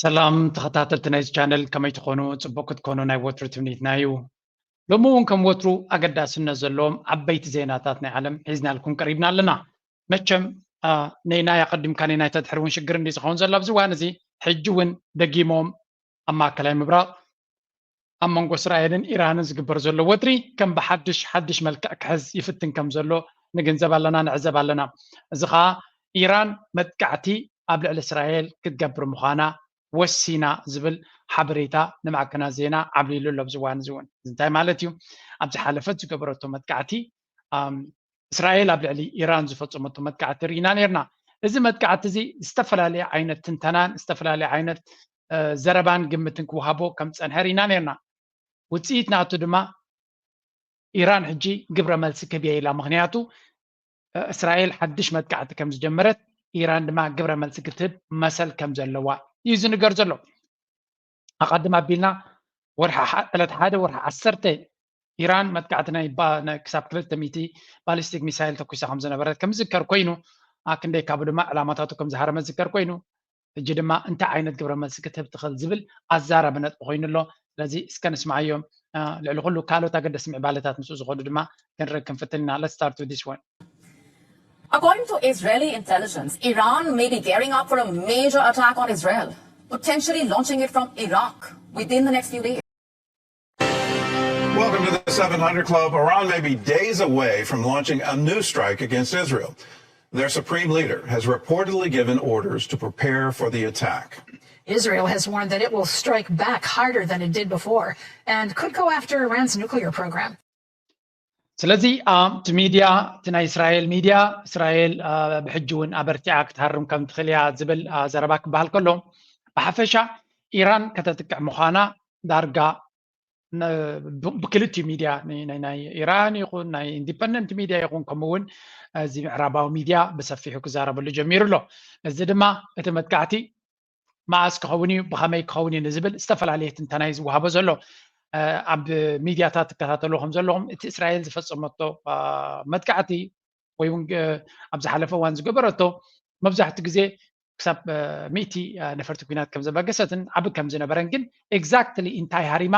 ሰላም ተኸታተልቲ ናይዚ ቻነል፣ ከመይ ትኾኑ? ጽቡቕ ክትኮኑ ናይ ወትሩ ትምኒትና እዩ። ሎሚ እውን ከም ወትሩ ኣገዳስነት ዘለዎም ዓበይቲ ዜናታት ናይ ዓለም ሒዝናልኩም ቀሪብና ኣለና። መቸም ነናይ ኣቐዲምካ ነናይ ተድሕር እውን ሽግር እንዲ ዝኸውን ዘሎ ኣብዚ እዋን እዚ፣ ሕጂ እውን ደጊሞም ኣብ ማእከላይ ምብራቕ ኣብ መንጎ እስራኤልን ኢራንን ዝግበር ዘሎ ወጥሪ ከም ብሓድሽ ሓድሽ መልክዕ ክሕዝ ይፍትን ከም ዘሎ ንግንዘብ ኣለና፣ ንዕዘብ ኣለና። እዚ ኸኣ ኢራን መጥቃዕቲ ኣብ ልዕሊ እስራኤል ክትገብር ምዃና ወሲና ዝብል ሓበሬታ ንማዕከናት ዜና ዓብሊሉ ኣሎ። ኣብዚ እዋን እዚ እውን እዚ እንታይ ማለት እዩ? ኣብ ዝሓለፈት ዝገበረቶ መጥቃዕቲ እስራኤል ኣብ ልዕሊ ኢራን ዝፈጸመቶ መጥቃዕቲ ርኢና ነርና። እዚ መጥቃዕቲ እዚ ዝተፈላለየ ዓይነት ትንተናን ዝተፈላለየ ዓይነት ዘረባን ግምትን ክወሃቦ ከም ዝጸንሐ ርኢና ነርና። ውጽኢት ናቱ ድማ ኢራን ሕጂ ግብረ መልሲ ክህብ እየ ኢላ። ምኽንያቱ እስራኤል ሓድሽ መጥቃዕቲ ከም ዝጀመረት ኢራን ድማ ግብረ መልሲ ክትህብ መሰል ከም ዘለዋ እዩ ዝንገር ዘሎ። ኣቐድም ኣቢልና ወርሒ ዕለት ሓደ ወርሒ ዓሰርተ ኢራን መጥቃዕቲ ናይ ክሳብ ክልተ ሚእቲ ባሊስቲክ ሚሳይል ተኩሳ ከም ዝነበረት ከም ዝዝከር ኮይኑ፣ ክንደይ ካብ ድማ ዕላማታቱ ከም ዝሃረመ ዝዝከር ኮይኑ፣ ሕጂ ድማ እንታይ ዓይነት ግብረ መልሲ ክትህብ ትኽእል ዝብል ኣዛራቢ ነጥቢ ኮይኑ ኣሎ። ስለዚ እስከ ንስማዓዮ። ልዕሊ ኩሉ ካልኦት ኣገደስቲ ምዕባለታት ምስኡ ዝኾኑ ድማ ክንርኢ ክንፍትን ኢና። Let's start with this one. According to Israeli intelligence, Iran may be gearing up for a major attack on Israel, potentially launching it from Iraq within the next few days. Welcome to the seven hundred Club. Iran may be days away from launching a new strike against Israel. Their supreme leader has reportedly given orders to prepare for the attack. Israel has warned that it will strike back harder than it did before and could go after Iran's nuclear program. ስለዚ እቲ ሚድያ እቲ ናይ እስራኤል ሚድያ እስራኤል ብሕጂ እውን ኣበርቲዓ ክትሃርም ከም ትኽእል እያ ዝብል ዘረባ ክበሃል ከሎ፣ ብሓፈሻ ኢራን ከተጥቅዕ ምዃና ዳርጋ ብክልቲኡ ሚድያ ናይ ኢራን ይኹን ናይ ኢንዲፐንደንት ሚድያ ይኹን ከምኡ እውን እዚ ምዕራባዊ ሚድያ ብሰፊሑ ክዛረበሉ ጀሚሩ ኣሎ። እዚ ድማ እቲ መጥቃዕቲ መዓስ ክኸውን እዩ ብኸመይ ክኸውን እዩ ንዝብል ዝተፈላለየ ትንተና እዩ ዝወሃቦ ዘሎ። ኣብ ሚድያታት ትከታተሉ ከም ዘለኹም እቲ እስራኤል ዝፈፀመቶ መጥቃዕቲ ወይ እውን ኣብ ዝሓለፈ እዋን ዝገበረቶ መብዛሕትኡ ግዜ ክሳብ ሚእቲ ነፈርቲ ኲናት ከም ዘበገሰትን ዓቢ ከም ዝነበረን ግን exactly እንታይ ሃሪማ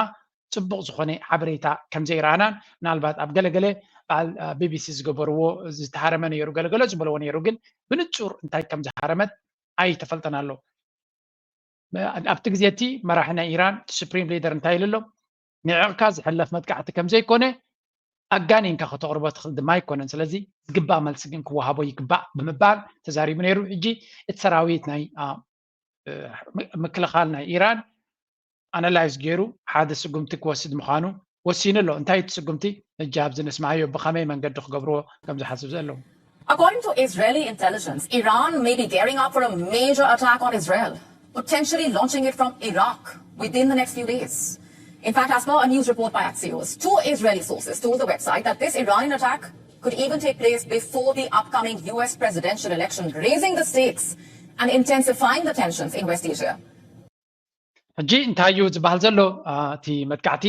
ፅቡቕ ዝኾነ ሓበሬታ ከም ዘይረኣናን ምናልባት ኣብ ገለገለ በዓል ቢቢሲ ዝገበርዎ ዝተሃረመ ነይሩ ገለገለ ዝበልዎ ነይሩ ግን ብንፁር እንታይ ከም ዝሃረመት ኣይተፈልጠን ኣሎ። ኣብቲ ግዜ እቲ መራሒ ናይ ኢራን እቲ ሱፕሪም ሊደር እንታይ ኢሉ ኣሎ? ንዕቕካ ዝሕለፍ መጥቃዕቲ ከም ዘይኮነ ኣጋኒንካ ከተቕርቦ ትኽእል ድማ ኣይኮነን። ስለዚ ዝግባእ መልሲ ግን ክወሃቦ ይግባእ ብምባል ተዛሪቡ ነይሩ። ሕጂ እቲ ሰራዊት ናይ ምክልኻል ናይ ኢራን ኣናላይዝ ገይሩ ሓደ ስጉምቲ ክወስድ ምዃኑ ወሲኑ ኣሎ። እንታይ እቲ ስጉምቲ? ሕጂ ኣብዚ ንስማዓዮ ብኸመይ መንገዲ ክገብርዎ ከም ዝሓስብ ዘለዉ። According to Israeli intelligence, Iran may be gearing up for a major attack on Israel, potentially launching it from Iraq within the next few days. In fact, as per a news report by Axios, two Israeli sources told the website that this Iranian attack could even take place before the upcoming U S presidential election, raising the stakes and intensifying the tensions in West Asia. ሕጂ እንታይ እዩ ዝበሃል ዘሎ? እቲ መጥቃዕቲ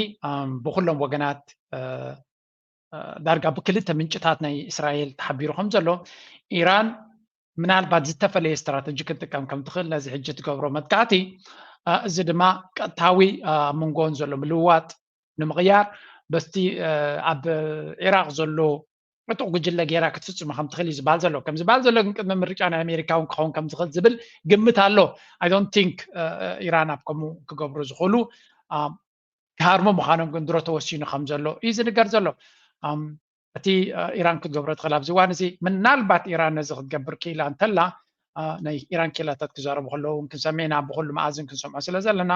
ብኩሎም ወገናት ዳርጋ ብክልተ ምንጭታት ናይ እስራኤል ተሓቢሩ ከም ዘሎ ኢራን ምናልባት ዝተፈለየ ስትራተጂ ክትጥቀም ከም ትኽእል ነዚ ሕጂ ትገብሮ መጥቃዕቲ እዚ ድማ ቀጥታዊ ኣብ መንጎን ዘሎ ምልውዋጥ ንምቕያር በቲ ኣብ ኢራቅ ዘሎ ዕጡቕ ጉጅለ ገይራ ክትፍፅሞ ከም ትኽእል እዩ ዝበሃል ዘሎ። ከም ዝበሃል ዘሎ ግን ቅድሚ ምርጫ ናይ ኣሜሪካ እውን ክኸውን ከም ዝኽእል ዝብል ግምት ኣሎ። I don't think ኢራን ኣብ ከምኡ ክገብሩ ዝኽእሉ ክሃርሙ ምዃኖም ግን ድሮ ተወሲኑ ከም ዘሎ እዩ ዝንገር ዘሎ። እቲ ኢራን ክትገብሮ ትኽእል ኣብዚ እዋን እዚ ምናልባት ኢራን ነዚ ክትገብር ክኢላ እንተላ ናይ ኢራን ክኢላታት ክዛረቡ ከለዉ እውን ክንሰምዕ ኢና። ብኩሉ መኣዝን ክንሰምዖ ስለ ዘለና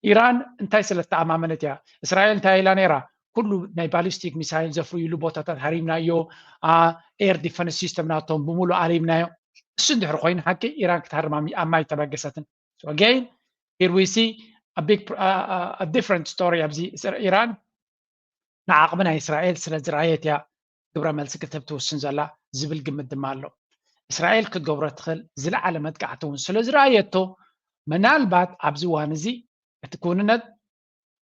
ኢራን እንታይ ስለ ዝተኣማመነት እያ? እስራኤል እንታይ ኢላ ነይራ? ኩሉ ናይ ባሊስቲክ ሚሳይል ዘፍርዩሉ ቦታታት ሃሪምናዮ፣ ኤር ዲፈንስ ሲስተም ናቶም ብምሉእ ኣሪምናዮ። እሱ እንድሕር ኮይኑ ሓቂ ኢራን ክትሃርም ኣማይተበገሰትን። Again, here we see a big a different story ኣብዚ ኢራን ንዓቕሚ ናይ እስራኤል ስለ ዝረኣየት እያ ግብረ መልሲ ክትህብ ትውስን ዘላ ዝብል ግምት ድማ ኣሎ። እስራኤል ክትገብሮ ትኽእል ዝለዓለ መጥቃዕቲ እውን ስለ ዝረኣየቶ ምናልባት ኣብዚ እዋን እዚ እቲ ክውንነት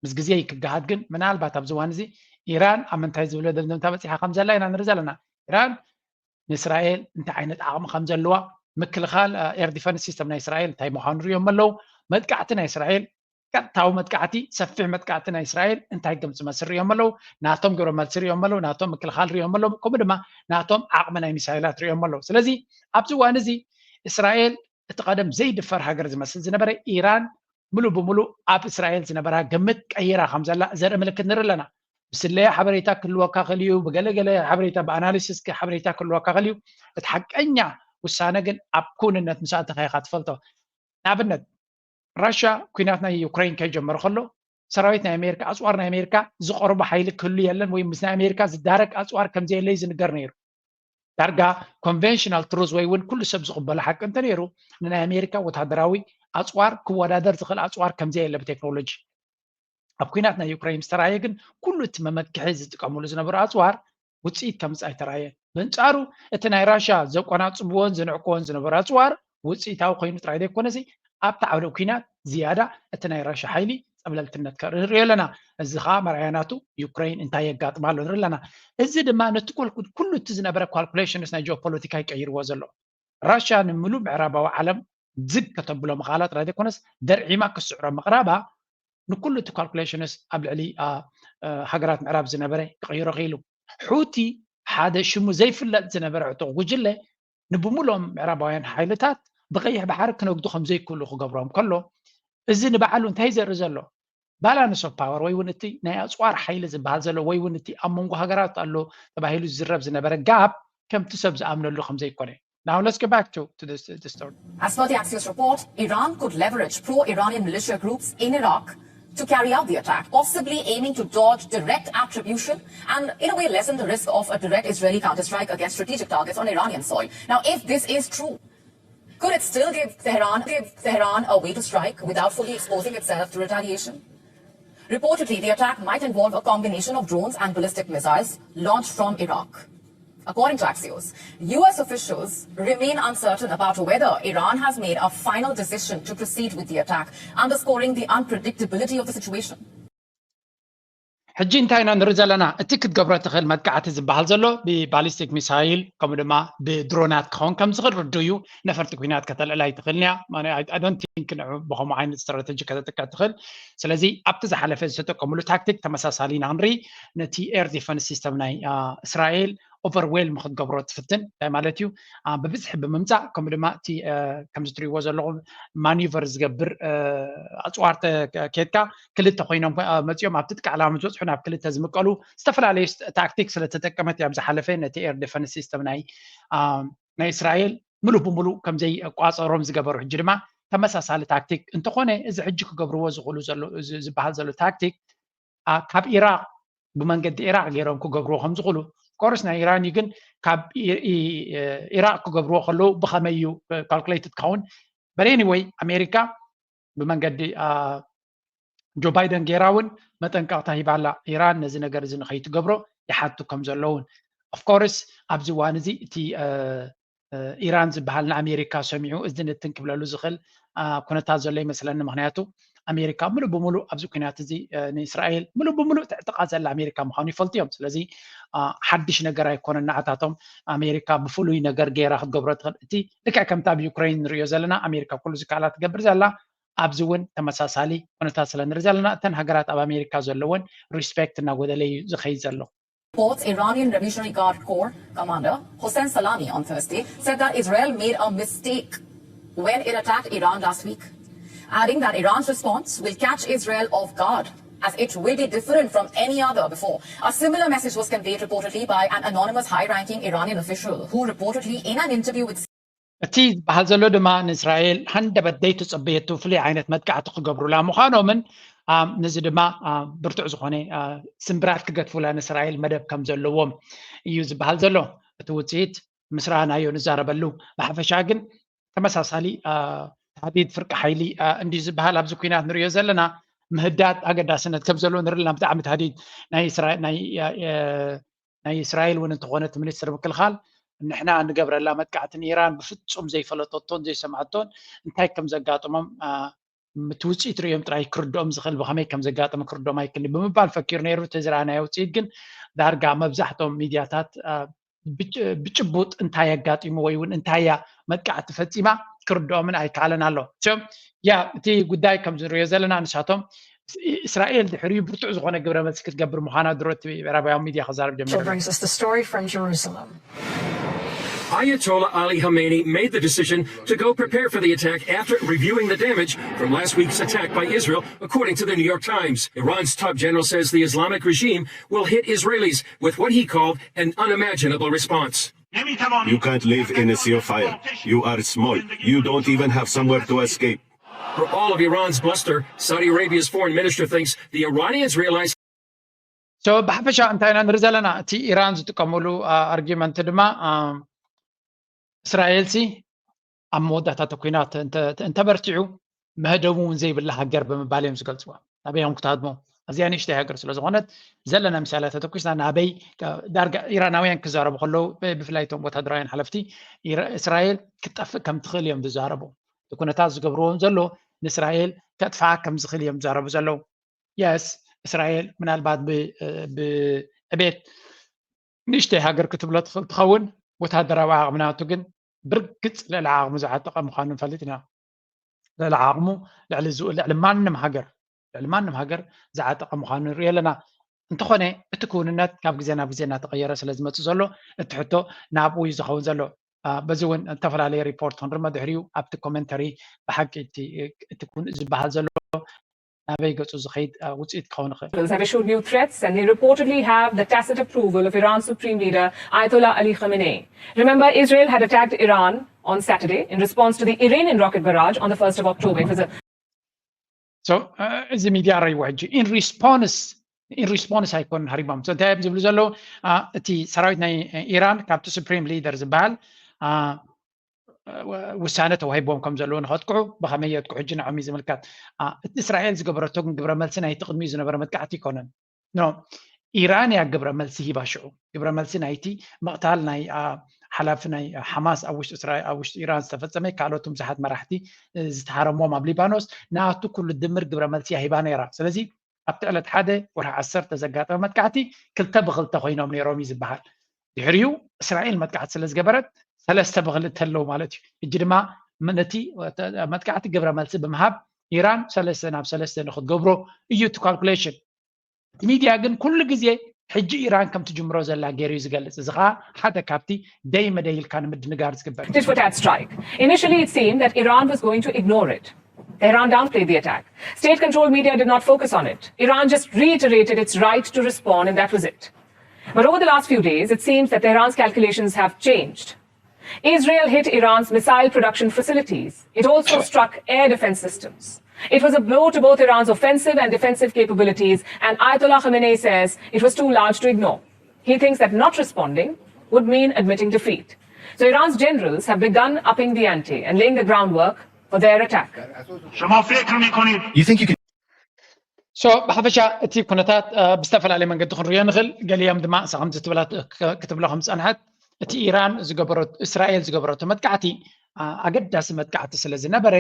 ምስ ግዜ ይክገሃድ ግን ምናልባት ኣብዚ እዋን እዚ ኢራን ኣብ ምንታይ ዝብለ ደምደምታ በፂሓ ከም ዘላ ኢና ንርኢ ዘለና። ኢራን ንእስራኤል እንታይ ዓይነት ዓቕሚ ከም ዘለዋ ምክልኻል air defense system ናይ እስራኤል እንታይ ምዃኑ ሪኦም ኣለዉ። መጥቃዕቲ ናይ እስራኤል ቀጥታዊ መጥቃዕቲ፣ ሰፊሕ መጥቃዕቲ ናይ እስራኤል እንታይ ከም ዝመስል ሪኦም ኣለዉ። ናቶም ግብረ መልሲ ሪኦም ኣለዉ፣ ናቶም ምክልኻል ሪኦም ኣለዉ፣ ከምኡ ድማ ናቶም ዓቕሚ ናይ ሚሳይላት ሪኦም ኣለዉ። ስለዚ ኣብዚ እዋን እዚ እስራኤል እቲ ቀደም ዘይድፈር ሃገር ዝመስል ዝነበረ ኢራን ምሉእ ብምሉእ ኣብ እስራኤል ዝነበራ ግምት ቀይራ ከም ዘላ ዘርኢ ምልክት ንርኢ ኣለና። ብስለያ ሓበሬታ ክህልወካ ክእል እዩ፣ ብገለገለ ሓበሬታ ብኣናሊሲስ ሓበሬታ ክህልወካ ክእል እዩ። እቲ ሓቀኛ ውሳነ ግን ኣብ ክውንነት ምስ ኣተኻ ኢኻ ትፈልጦ። ንኣብነት ራሽያ ኩናት ናይ ዩክሬን ከይጀመረ ከሎ ሰራዊት ናይ ኣሜሪካ ኣፅዋር ናይ ኣሜሪካ ዝቀርቦ ሓይሊ ክህሉ የለን ወይ ምስ ናይ ኣሜሪካ ዝዳረግ ኣፅዋር ከምዘየለ እዩ ዝንገር ነይሩ። ዳርጋ ኮንቨንሽናል ትሩዝ ወይ እውን ኩሉ ሰብ ዝቕበሎ ሓቂ እንተነይሩ ንናይ ኣሜሪካ ወታደራዊ ኣፅዋር ክወዳደር ዝኽእል ኣፅዋር ከምዘየለ ብቴክኖሎጂ ኣብ ኩናት ናይ ዩክሬን ዝተረኣየ ግን ኩሉ እቲ መመክሒ ዝጥቀምሉ ዝነበሩ ኣፅዋር ውፅኢት ከምፅእ ኣይተረኣየን። ብንፃሩ እቲ ናይ ራሽያ ዘቆናፅብዎን ዝንዕቅዎን ዝነበሩ ኣፅዋር ውፅኢታዊ ኮይኑ ጥራይ ዘይኮነሲ ኣብቲ ዓውደ ኩናት ዝያዳ እቲ ናይ ራሽያ ሓይሊ ፀብለልትነት ከርኢ ንሪኦ ኣለና። እዚ ከዓ መርኣያ ናቱ ዩክሬን እንታይ የጋጥማ ኣሎ ንርኢ ኣለና። እዚ ድማ ነቲ ኮልኩ- ኩሉ እቲ ዝነበረ ካልኩሌሽንስ ናይ ጂኦፖለቲካ ይቀይርዎ ዘሎ። ራሽያ ንምሉእ ምዕራባዊ ዓለም ዝግ ከተብሎ ምኽኣላ ጥራይ ዘይኮነስ ደርዒማ ክስዕሮ ምቕራባ ንኩሉ እቲ ካልኩሌሽንስ ኣብ ልዕሊ ሃገራት ምዕራብ ዝነበረ ክቕይሮ ክኢሉ። ሑቲ ሓደ ሽሙ ዘይፍለጥ ዝነበረ ዕጡቕ ጉጅለ ንብሙሉኦም ምዕራባውያን ሓይልታት ብቀይሕ ባሕሪ ክነግዱ ከም ዘይክእሉ ክገብሮም ከሎ እዚ ንባዕሉ እንታይ ዘርኢ ዘሎ ባላንስ ኦፍ ፓወር ወይ እውን እቲ ናይ ኣፅዋር ሓይሊ ዝበሃል ዘሎ ወይ እውን እቲ ኣብ መንጎ ሃገራት ኣሎ ተባሂሉ ዝዝረብ ዝነበረ ጋፕ ከምቲ ሰብ ዝኣምነሉ ከም ዘይኮነ Now let's go back to, to this, this story. As per the Axios report, Iran could leverage pro Iranian militia groups in Iraq to carry out the attack, possibly aiming to dodge direct attribution and, in a way, lessen the risk of a direct Israeli counterstrike against strategic targets on Iranian soil. Now, if this is true, could it still give Tehran, give Tehran a way to strike without fully exposing itself to retaliation? Reportedly, the attack might involve a combination of drones and ballistic missiles launched from Iraq. According to Axios, U S officials remain uncertain about whether Iran has made a final decision to proceed with the attack, underscoring the unpredictability of the situation. ሕጂ እንታይ ኢና ንርኢ ዘለና? እቲ ክትገብሮ ትኽእል መጥቃዕቲ ዝበሃል ዘሎ ብባሊስቲክ ሚሳይል ከምኡ ድማ ብድሮናት ክኸውን ከም ዝኽእል ርዱ እዩ። ነፈርቲ ኩናት ከተልዕል ኣይትኽእልን እያ። I don't think ንዑ ብኸምኡ ዓይነት ስትራተጂ ከተጥቅዕ ትኽእል። ስለዚ ኣብቲ ዝሓለፈ ዝተጠቀምሉ ታክቲክ ተመሳሳሊ ኢና ክንርኢ። ነቲ air defense system ናይ እስራኤል overwhelm ክትገብሮ ትፍትን እንታይ ማለት እዩ ብብዝሒ ብምምፃእ ከምኡ ድማ እቲ ከምዚ ትሪእዎ ዘለኹም ማኒቨር ዝገብር ኣፅዋር ኬድካ ክልተ ኮይኖም መፂኦም ኣብቲ ጥቃ ዕላማ ዝበፅሑ ናብ ክልተ ዝምቀሉ ዝተፈላለዩ ታክቲክ ስለተጠቀመት እያ ዝሓለፈ ነቲ air defense system ናይ ናይ እስራኤል ምሉእ ብምሉእ ከምዘይቋፀሮም ዝገበሩ ሕጂ ድማ ተመሳሳሊ ታክቲክ እንተኾነ እዚ ሕጂ ክገብርዎ ዝኽእሉ ዝበሃል ዘሎ ታክቲክ ካብ ኢራቅ ብመንገዲ ኢራቅ ገይሮም ክገብርዎ ከም ዝኽእሉ ኮርስ ናይ ኢራን እዩ ግን ካብ ኢራቅ ክገብርዎ ከለዉ ብኸመይ እዩ ካልኩሌትድ ክኸውን በሌኒ ወይ ኣሜሪካ ብመንገዲ ጆ ባይደን ገይራ እውን መጠንቀቕታ ሂባላ ኢራን ነዚ ነገር እዚ ንኸይትገብሮ ይሓቱ ከም ዘለውን ኦፍኮርስ ኣብዚ እዋን እዚ እቲ ኢራን ዝበሃል ንኣሜሪካ ሰሚዑ እዚ ንትን ክብለሉ ዝኽእል ኩነታት ዘሎ ይመስለኒ ምክንያቱ ኣሜሪካ ሙሉእ ብሙሉእ ኣብዚ ኩናት እዚ ንእስራኤል ሙሉእ ብሙሉእ ትዕጥቃ ዘላ ኣሜሪካ ምዃኑ ይፈልጡ እዮም ስለዚ ሓድሽ ነገር ኣይኮነን ንዓታቶም ኣሜሪካ ብፍሉይ ነገር ገይራ ክትገብሮ ትኽእል እቲ ልክዕ ከምቲ ኣብ ዩክሬን ንሪኦ ዘለና ኣሜሪካ ኩሉ ዝከኣላ ትገብር ዘላ ኣብዚ እውን ተመሳሳሊ ኩነታት ስለ ንርኢ ዘለና እተን ሃገራት ኣብ ኣሜሪካ ዘለወን ሪስፔክት እናጎደለ እዩ ዝኸይድ ዘሎ Reports Iranian Revolutionary Guard Corps commander Hossein Salami on Thursday said that Israel made a mistake when it attacked Iran last week, adding that Iran's response will catch Israel off guard as it will be different from any other before. A similar message was conveyed reportedly by an anonymous high-ranking Iranian official who reportedly, in an interview with እቲ ዝበሃል ዘሎ ድማ ንእስራኤል ሃንደበት ዘይተፀበየቱ ፍሉይ ዓይነት መጥቃዕቲ ክገብሩላ ምዃኖምን ነዚ ድማ ብርቱዕ ዝኾነ ስምብራት ክገድፉላ ንእስራኤል መደብ ከም ዘለዎም እዩ ዝበሃል ዘሎ እቲ ውፅኢት ምስ ረኣናዮ ንዛረበሉ ብሓፈሻ ግን ተመሳሳሊ ታህዲድ ፍርቂ ሓይሊ እንድዩ ዝበሃል ኣብዚ ኩናት ንሪኦ ዘለና ምህዳድ ኣገዳስነት ከም ዘለዎ ንርኢ ኣለና ብጣዕሚ ታህዲድ ናይ እስራኤል እውን እንተኾነ እቲ ሚኒስትር ምክልኻል ንሕና ንገብረላ መጥቃዕቲ ንኢራን ብፍፁም ዘይፈለጠቶን ዘይሰምዐቶን እንታይ ከም ዘጋጥሞም እቲ ውፅኢት ርእዮም ጥራይ ክርድኦም ዝኽእል ብኸመይ ከም ዘጋጠመ ክርድኦም ኣይክእልን ብምባል ፈኪሩ ነይሩ እቲ ዝረኣናዮ ውፅኢት ግን ዳርጋ መብዛሕቶም ሚድያታት ብጭቡጥ እንታይ ኣጋጢሙ ወይ እውን እንታይ እያ መጥቃዕቲ ፈፂማ ክርድኦምን ኣይከኣለን ኣሎ። ያ እቲ ጉዳይ ከም ዝንሪኦ ዘለና ንሳቶም እስራኤል ድሕሪኡ ብርቱዕ ዝኾነ ግብረ መልሲ ክትገብር ምዃና ድሮ እቲ ምዕራባውያን ሚድያ ክዛረብ ጀሚሩ። Brings us the story from Jerusalem. Ayatollah Ali Khamenei made the decision to go prepare for the attack after reviewing the damage from last week's attack by Israel, according to the New York Times. Iran's top general says the Islamic regime will hit Israelis with what he called an unimaginable response. You can't live in a sea of fire. You are small. You don't even have somewhere to escape. For all of Iran's bluster, Saudi Arabia's foreign minister thinks the Iranians realize ብሓፈሻ እንታይ ኢና ንርኢ ዘለና? እቲ ኢራን ዝጥቀመሉ ኣርጊመንት ድማ እስራኤልሲ ኣብ መወዳእታ ተኩናት እንተበርቲዑ መህደሙ እውን ዘይብላ ሃገር ብምባል እዮም ዝገልፅዋ። ኣበይ እዮም ክትሃድሞ? ኣዚኣ ንእሽተይ ሃገር ስለዝኾነት ዘለና ሚሳይላት ተተኩስና ናበይ? ዳርጋ ኢራናውያን ክዛረቡ ከለዉ ብፍላይ እቶም ወታደራውያን ሓለፍቲ እስራኤል ክትጠፍእ ከም ትኽእል እዮም ዝዛረቡ። እቲ ኩነታት ዝገብርዎ ዘሎ ንእስራኤል ከጥፍኣ ከም ዝኽእል እዮም ዝዛረቡ ዘለዉ። የስ እስራኤል ምናልባት ብዕቤት ንእሽተይ ሃገር ክትብሎ ትኽእል ትኸውን፣ ወታደራዊ ዓቕሚ ናቱ ግን ብርግፅ ልዕሊ ዓቕሙ ዝዓጠቐ ምዃኑ ንፈልጥ ኢና። ልዕሊ ዓቕሙ ልዕሊ ዝኡ ልዕሊ ማንም ሃገር ልዕሊ ማንም ሃገር ዝዓጠቐ ምዃኑ ንርኢ ኣለና። እንተኾነ እቲ ክውንነት ካብ ግዜ ናብ ግዜ እናተቐየረ ስለ ዝመፅእ ዘሎ እቲ ሕቶ ናብኡ እዩ ዝኸውን ዘሎ። በዚ እውን ዝተፈላለየ ሪፖርት ክንርመ ድሕሪኡ ኣብቲ ኮመንተሪ ብሓቂ እቲ ዝበሃል ዘሎ ናበይ ገፁ ዝኸይድ ውፅኢት ክኸውን ይኽእል። Have issued new threats and they reportedly have the tacit approval of Iran's Supreme Leader Ayatollah Ali Khamenei. Remember, Israel had attacked Iran on Saturday in response to the Iranian rocket barrage on the first of October. It was a እዚ ሚድያ ረይዎ ሕጂ in response in response ኣይኮኑን ሃሪቦም። እንታይ እዮም ዝብሉ ዘለዉ? እቲ ሰራዊት ናይ ኢራን ካብቲ ሱፕሪም ሊደር ዝበሃል ውሳነ ተዋሂቦም ከም ዘለዉ ንኸጥቅዑ ብኸመይ የጥቅዑ ሕጂ ንዖም እዩ ዝምልከት። እቲ እስራኤል ዝገበረቶ ግን ግብረ መልሲ ናይቲ ቅድሚኡ ዝነበረ መጥቃዕቲ ኣይኮነን። ኖ ኢራን እያ ግብረ መልሲ ሂባ ሽዑ ግብረ መልሲ ናይቲ ምቕታል ናይ ሓላፊ ናይ ሓማስ ኣብ ውሽጢ እስራኤል ኣብ ውሽጢ ኢራን ዝተፈጸመ ካልኦት ብዙሓት መራሕቲ ዝተሃረምዎም ኣብ ሊባኖስ ናቱ ኩሉ ድምር ግብረ መልሲ እያ ሂባ ነይራ። ስለዚ ኣብቲ ዕለት ሓደ ወርሒ ዓሰርተ ዘጋጠመ መጥቃዕቲ ክልተ ብክልተ ኮይኖም ነይሮም እዩ ዝበሃል። ድሕሪኡ እስራኤል መጥቃዕቲ ስለ ዝገበረት ሰለስተ ብክልተ ኣለዉ ማለት እዩ። ሕጂ ድማ ነቲ መጥቃዕቲ ግብረ መልሲ ብምሃብ ኢራን ሰለስተ ናብ ሰለስተ ንክትገብሮ እዩ እቲ ካልኩሌሽን። እቲ ሚድያ ግን ኩሉ ግዜ ሕጂ ኢራን ከም ትጅምሮ ዘላ ገይሩ እዩ ዝገልጽ። እዚ ኸኣ ሓደ ካብቲ ደይ መደይ ኢልካ ንምድንጋር ዝግበር እዩ። Tit for tat strike. Initially, it seemed that Iran was going to ignore it. Tehran downplayed the attack. State controlled media did not focus on it. Iran just reiterated its right to respond, and that was it. But over the last few days, it seems that Tehran's calculations have changed. Israel hit Iran's missile production facilities. It also struck air defense systems. It was a blow to both Iran's offensive and defensive capabilities, and Ayatollah Khamenei says it was too large to ignore. He thinks that not responding would mean admitting defeat. So Iran's generals have begun upping the ante and laying the groundwork for their attack. شما فکر میکنید You think you can so ብሓፈሻ እቲ ኩነታት ብዝተፈላለየ መንገዲ ክንሪኦ ንኽእል። ገሊኦም ድማ እሳ ከምዚ ትብላ ክትብሎ ከም ዝፀንሐት እቲ ኢራን ዝገበረቶ እስራኤል ዝገበረቶ መጥቃዕቲ ኣገዳሲ መጥቃዕቲ ስለ ዝነበረ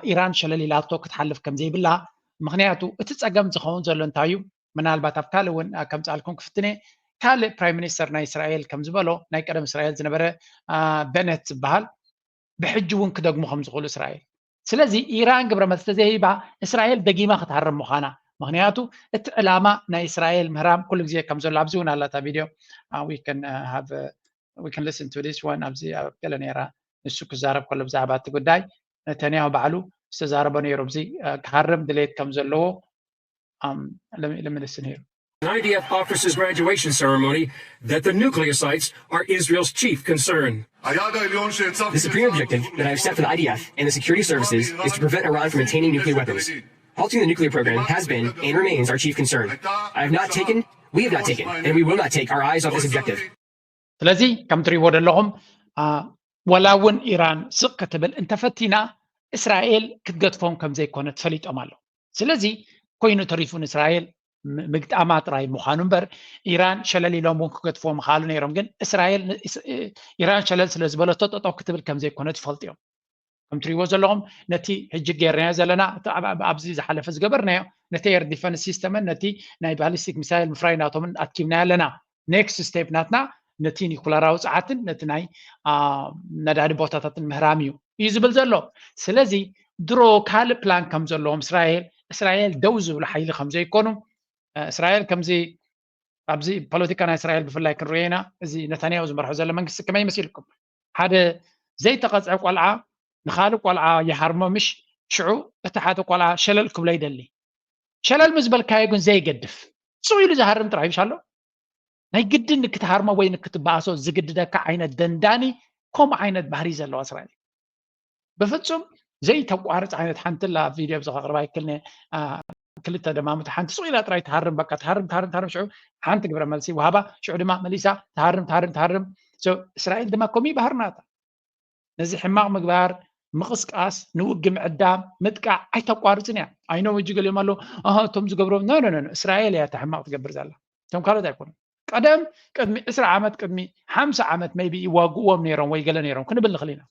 ኢራን ሸለል ኢላቶ ክትሓልፍ ከም ዘይብላ። ምኽንያቱ እቲ ፀገም ዝኸውን ዘሎ እንታይ እዩ? ምናልባት ኣብ ካልእ እውን ከምፅኣልኩም ክፍትነ ካልእ ፕራይም ሚኒስተር ናይ እስራኤል ከም ዝበሎ ናይ ቀደም እስራኤል ዝነበረ በነት ዝበሃል ብሕጂ እውን ክደግሙ ከም ዝኽእሉ እስራኤል። ስለዚ ኢራን ግብረ መልሲ ተዘይሂባ እስራኤል ደጊማ ክትሃርም ምዃና። ምኽንያቱ እቲ ዕላማ ናይ እስራኤል ምህራም ኩሉ ግዜ ከም ዘሎ ኣብዚ እውን ኣላታ ቪድዮ we can have we can listen to this one ኣብዚ ኣብ ገለ ነይራ ንሱ ክዛረብ ከሎ ብዛዕባ እቲ ጉዳይ ነተንያሁ ባዕሉ ዝተዛረቦ ነይሩ። ኣብዚ ክሃርም ድሌት ከም ዘለዎ let me listen here. An I D F officer's graduation ceremony that the nuclear sites are Israel's chief concern. The supreme objective that I have set for the I D F and the security services is to prevent Iran from attaining nuclear weapons. Halting the nuclear program has been and remains our chief concern. I have not taken, we have not taken, and we will not take our eyes off this objective. ስለዚ ከም ትሪእዎ ዘለኹም ዋላ እውን ኢራን ስቕ ክትብል እንተፈቲና እስራኤል ክትገድፎም ከም ዘይኮነት ፈሊጦም ኣለዉ። ስለዚ ኮይኑ ተሪፉ ንእስራኤል ምግጣማ ጥራይ ምዃኑ እምበር ኢራን ሸለል ኢሎም እውን ክገድፍዎ ምኽኣሉ ነይሮም። ግን እስራኤል ኢራን ሸለል ስለ ዝበለቶ ጠጠው ክትብል ከም ዘይኮነት ይፈልጡ እዮም። ከም ትሪእዎ ዘለኹም ነቲ ሕጂ ጌርናዮ ዘለና ኣብዚ ዝሓለፈ ዝገበርናዮ ነቲ ኤር ዲፈንስ ሲስተምን ነቲ ናይ ባሊስቲክ ሚሳይል ምፍራይ ናቶምን ኣትኪብናዮ ኣለና። ኔክስት ስቴፕ ናትና ነቲ ኒኩለራዊ ጸዓትን ነቲ ናይ ነዳዲ ቦታታትን ምህራም እዩ እዩ ዝብል ዘሎ። ስለዚ ድሮ ካልእ ፕላን ከም ዘለዎም እስራኤል እስራኤል ደው ዝብሉ ሓይሊ ከም ዘይኮኑ እስራኤል ከምዚ ኣብዚ ፖለቲካ ናይ እስራኤል ብፍላይ ክንሪኦ ኢና። እዚ ነታንያሁ ዝመርሖ ዘሎ መንግስቲ ከመይ መሲልኩም? ሓደ ዘይተቐፅዐ ቆልዓ ንኻልእ ቆልዓ ይሃርሞ ምሽ ሽዑ እቲ ሓደ ቆልዓ ሸለል ክብሎ ይደሊ። ሸለል ምስ በልካዮ ግን ዘይገድፍ ስቕ ኢሉ ዝሃርም ጥራይ ምሽ ኣሎ። ናይ ግድን ንክትሃርሞ ወይ ንክትበኣሶ ዝግድደካ ዓይነት ደንዳኒ ከምኡ ዓይነት ባህሪ ዘለዋ እስራኤል። ብፍጹም ዘይተቋርጽ ዓይነት ሓንቲ ላ ቪድዮ ኣብዚ ከቕርባ ይክልኒ ክልተ ደማሙት ሓንቲ ስቕ ኢላ ጥራይ ትሃርም በቃ ትሃርም ትሃርም ትሃርም ሽዑ ሓንቲ ግብረ መልሲ ውሃባ ሽዑ ድማ መሊሳ ትሃርም ትሃርም ትሃርም። እስራኤል ድማ ከምኡ ይባህርናታ ነዚ ሕማቕ ምግባር ምቕስቃስ ንውግ ምዕዳም ምጥቃዕ ኣይተቋርፅን እያ። ኣይኖም እጅ ገሊኦም ኣለዉ እቶም ዝገብሮ ኖ እስራኤል እያ ሕማቕ ትገብር ዘላ። እቶም ካልኦት ኣይኮኑ። ቀደም ቅድሚ ዕስራ ዓመት ቅድሚ ሓምሳ ዓመት maybe ይዋግእዎም ነይሮም ወይ ገለ ነይሮም ክንብል ንኽእል ኢና።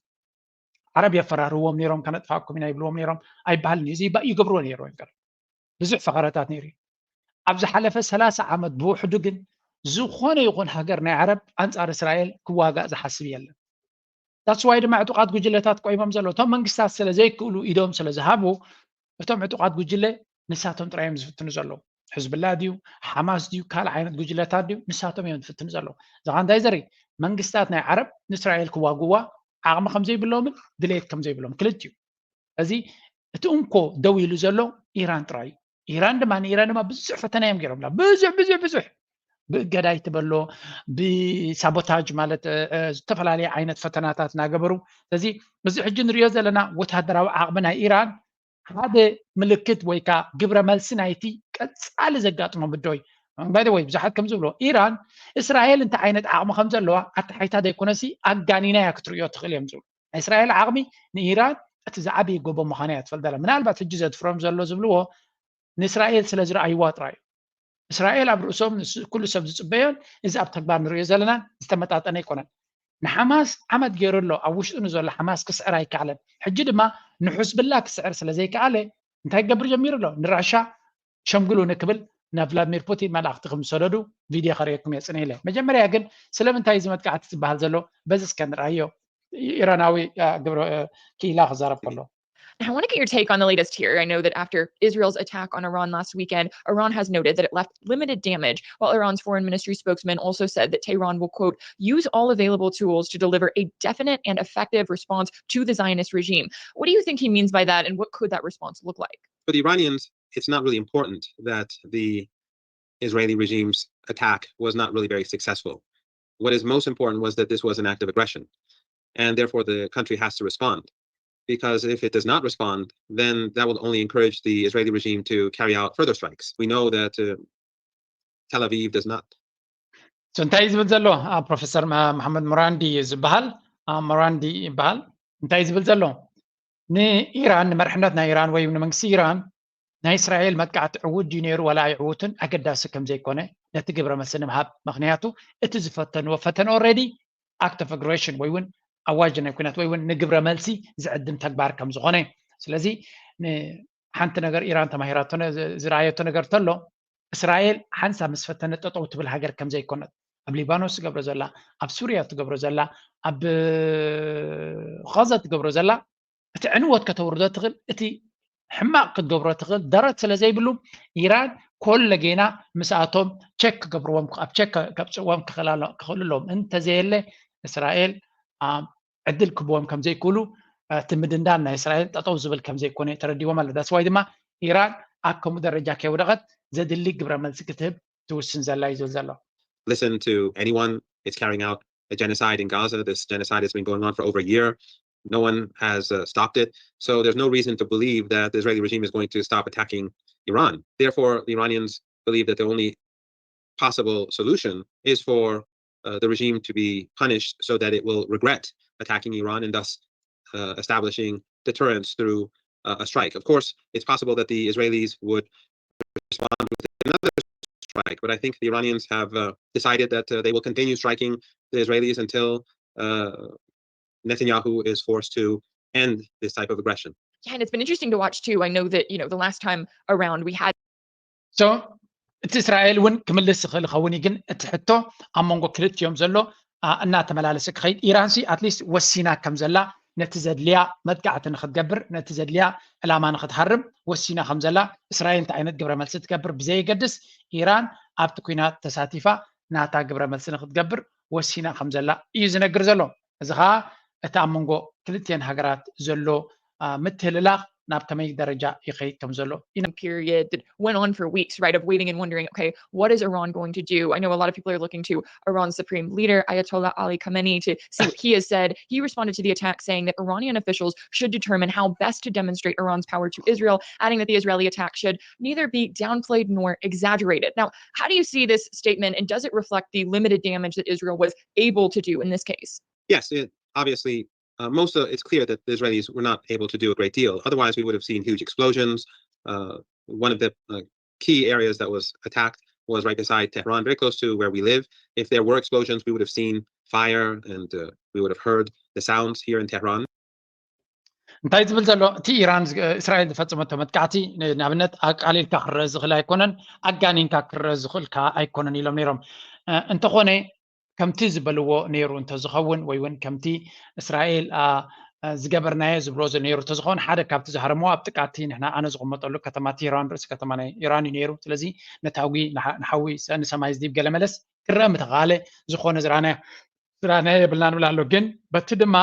ዓረብ የፈራርዎም ነይሮም ከነጥፋኩም ኢና ይብልዎም ነይሮም ኣይበሃልን እዩ። ይገብርዎ ነይሮም። ብዙሕ ፈኸረታት ነይሩ እዩ። ኣብ ዝሓለፈ ሰላሳ ዓመት ብውሕዱ ግን ዝኾነ ይኹን ሃገር ናይ ዓረብ ኣንጻር እስራኤል ክዋጋእ ዝሓስብ የለን። That's why ድማ ዕጡቓት ጉጅለታት ቆይሞም ዘለዉ እቶም መንግስታት ስለ ዘይክእሉ ኢዶም ስለ ዝሃቡ እቶም ዕጡቓት ጉጅለ ንሳቶም ጥራይ እዮም ዝፍትኑ ዘለዉ። ሕዝብላ ድዩ ሓማስ ድዩ ካልእ ዓይነት ጉጅለታት ድዩ ንሳቶም እዮም ዝፍትኑ ዘለዉ። እዚ ኸ እንታይ ዘርኢ መንግስታት ናይ ዓረብ ንእስራኤል ክዋግዋ ዓቕሚ ከም ዘይብሎምን ድሌት ከም ዘይብሎም ክልቲኡ እዚ እቲ እንኮ ደው ኢሉ ዘሎ ኢራን ጥራይ እዩ። ኢራን ድማ ንኢራን ድማ ብዙሕ ፈተና እዮም ገይሮምላ ብዙሕ ብዙሕ ብዙሕ ብእገዳ ይትበሎ ብሳቦታጅ ማለት ዝተፈላለየ ዓይነት ፈተናታት እናገበሩ ስለዚ እዚ ሕጂ ንሪኦ ዘለና ወታደራዊ ዓቕሚ ናይ ኢራን ሓደ ምልክት ወይ ከዓ ግብረ መልሲ ናይቲ ቀፃሊ ዘጋጥሞ ምዶ እዩ። ባይ ወይ ብዙሓት ከም ዝብሎ ኢራን እስራኤል እንታይ ዓይነት ዓቕሚ ከም ዘለዋ ኣተሓይታ ዘይኮነሲ ኣጋኒና እያ ክትርእዮ ትኽእል እዮም ዝብሉ ናይ እስራኤል ዓቕሚ ንኢራን እቲ ዝዓበየ ጎቦ ምዃና እያ ትፈልጥ ዘላ። ምናልባት ሕጂ ዘድፍሮም ዘሎ ዝብልዎ ንእስራኤል ስለ ዝረኣይዋ ጥራይ እዩ። እስራኤል ኣብ ርእሶም ኩሉ ሰብ ዝፅበዮን እዚ ኣብ ተግባር ንሪኦ ዘለናን ዝተመጣጠነ ኣይኮነን። ንሓማስ ዓመት ገይሩ ኣሎ ኣብ ውሽጡ ንዘሎ ሓማስ ክስዕር ኣይከኣለን። ሕጂ ድማ ንሕዝብላ ክስዕር ስለ ዘይከኣለ እንታይ ክገብር ጀሚሩ ኣሎ? ንራሻ ሸምግሉ ንክብል ናብ ቭላድሚር ፑቲን መላእኽቲ ከም ዝሰደዱ ቪድዮ ከርእየኩም እየ ፅንሕ ኢለ። መጀመርያ ግን ስለምንታይ እዚ መጥቃዕቲ ዝበሃል ዘሎ በዚ እስከ ንርኣዮ። ኢራናዊ ግብረ ክኢላ ክዛረብ ከሎ I want to get your take on the latest here. I know that after Israel's attack on Iran last weekend, Iran has noted that it left limited damage, while Iran's foreign ministry spokesman also said that Tehran will, quote, use all available tools to deliver a definite and effective response to the Zionist regime. What do you think he means by that, and what could that response look like? For the Iranians, it's not really important that the Israeli regime's attack was not really very successful. What is most important was that this was an act of aggression, and therefore the country has to respond. Because if it does not respond, then that will only encourage the Israeli regime to carry out further strikes. We know that uh, Tel Aviv does not. So እንታይ ዝብል ዘሎ ፕሮፌሰር መሓመድ ሞራንዲ ዝበሃል ሞራንዲ ይበሃል እንታይ ዝብል ዘሎ ንኢራን ንመርሕነት ናይ ኢራን ወይ ንመንግስቲ ኢራን ናይ እስራኤል መጥቃዕቲ ዕዉት ድዩ ነይሩ ዋላ ኣይዕዉትን ኣገዳሲ ከም ዘይኮነ ነቲ ግብረ መልሲ ንምሃብ ምክንያቱ እቲ ዝፈተንዎ ፈተነ already act of aggression ወይ እውን ኣዋጅ ናይ ኩናት ወይ እውን ንግብረ መልሲ ዝዕድም ተግባር ከም ዝኾነ ስለዚ ሓንቲ ነገር ኢራን ተማሂራቶ ዝረኣየቶ ነገር ተሎ እስራኤል ሓንሳ ምስ ፈተነ ጠጠው ትብል ሃገር ከም ዘይኮነት ኣብ ሊባኖስ ትገብሮ ዘላ ኣብ ሱርያ ትገብሮ ዘላ ኣብ ኸዛ ትገብሮ ዘላ እቲ ዕንወት ከተውርዶ ትኽእል እቲ ሕማቕ ክትገብሮ ትኽእል ደረት ስለ ዘይብሉ ኢራን ኮለ ጌና ምስኣቶም ቸክ ክገብርዎም ኣብ ቸክ ከብፅዎም ክኽእሉ ኣለዎም እንተዘየለ እስራኤል ዕድል ክህብዎም ከም ዘይክእሉ እቲ ምድንዳን ናይ እስራኤል ጠጠው ዝብል ከም ዘይኮነ ተረዲዎም ኣሎ that's why ድማ ኢራን ኣብ ከምኡ ደረጃ ከይወደቐት ዘድሊ ግብረ መልሲ ክትህብ ትውስን ዘላ እዩ ዝብል ዘሎ listen to anyone. It's carrying out a genocide in Gaza. This genocide has been going on for over a year. No one has uh, stopped it. So there's no reason to believe that the Israeli regime is going to stop attacking Iran. Therefore, the Iranians believe that the only possible solution is for uh, the regime to be punished so that it will regret attacking Iran and thus uh, establishing deterrence through uh, a strike. Of course, it's possible that the Israelis would respond with another strike, but I think the Iranians have uh, decided that uh, they will continue striking the Israelis until uh, Netanyahu is forced to end this type of aggression. Yeah, and it's been interesting to watch too. I know that, you know, the last time around we had so እቲ እስራኤል እውን ክምልስ ይኽእል ይኸውን እዩ፣ ግን እቲ ሕቶ ኣብ መንጎ ክልቲኦም ዘሎ እናተመላለሰ ክኸይድ፣ ኢራንሲ ኣትሊስት ወሲና ከም ዘላ ነቲ ዘድልያ መጥቃዕቲ ንክትገብር፣ ነቲ ዘድልያ ዕላማ ንክትሃርም ወሲና ከም ዘላ፣ እስራኤል እንታይ ዓይነት ግብረ መልሲ ትገብር ብዘየገድስ፣ ኢራን ኣብቲ ኲናት ተሳቲፋ ናታ ግብረ መልሲ ንክትገብር ወሲና ከም ዘላ እዩ ዝነግር ዘሎ። እዚ ከዓ እቲ ኣብ መንጎ ክልቲአን ሃገራት ዘሎ ምትህልላኽ ናብ ከመይ ደረጃ ይኸይድ ከም ዘሎ ኢና period that went on for weeks, right, of waiting and wondering, okay, what is Iran going to do? I know a lot of people are looking to Iran's supreme leader, Ayatollah Ali Khamenei, to see what he has said. He responded to the attack saying that Iranian officials should determine how best to demonstrate Iran's power to Israel, adding that the Israeli attack should neither be downplayed nor exaggerated. Now, how do you see this statement, and does it reflect the limited damage that Israel was able to do in this case? Yes, it, obviously, uh, most of it's clear that the Israelis were not able to do a great deal. Otherwise, we would have seen huge explosions. Uh, one of the uh, key areas that was attacked was right beside Tehran, very close to where we live. If there were explosions, we would have seen fire and uh, we would have heard the sounds here in Tehran. እንታይ ዝብል ዘሎ እቲ ኢራን እስራኤል ዝፈፀመቶ መጥቃዕቲ ንኣብነት ኣቃሊልካ ክረአ ዝኽእል ኣይኮነን፣ ኣጋኒንካ ክረአ ዝኽእል ከዓ ኣይኮነን ኢሎም ነይሮም። እንተኾነ ከምቲ ዝበልዎ ነይሩ እንተዝኸውን ወይ እውን ከምቲ እስራኤል ዝገበርናዮ ዝብሎ ነይሩ እንተዝኸውን ሓደ ካብቲ ዝሃረምዎ ኣብ ጥቃቲ ንሕና ኣነ ዝቕመጠሉ ከተማ ቴህራን ርእሲ ከተማ ናይ ኢራን እዩ ነይሩ። ስለዚ ነታጉ ንሓዊ ንሰማይ ዝዲብ ገለ መለስ ክረአ ምተኻለ ዝኾነ ዝራናዮ ዝራናዮ የብልና ንብል ኣሎ። ግን በቲ ድማ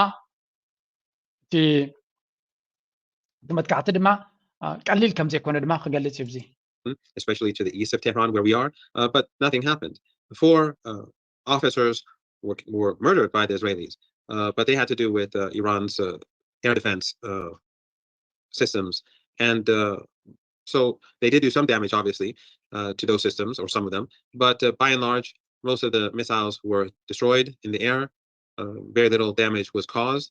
እቲ መጥቃዕቲ ድማ ቀሊል ከም ዘይኮነ ድማ ክገልጽ እዩ። Especially to the east of Tehran where we are, uh, but nothing happened. Four uh, officers were, were murdered by the Israelis, uh, but they had to do with uh, Iran's uh, air defense uh, systems. And uh, so they did do some damage, obviously, uh, to those systems, or some of them. But uh, by and large, most of the missiles were destroyed in the air. Uh, very little damage was caused.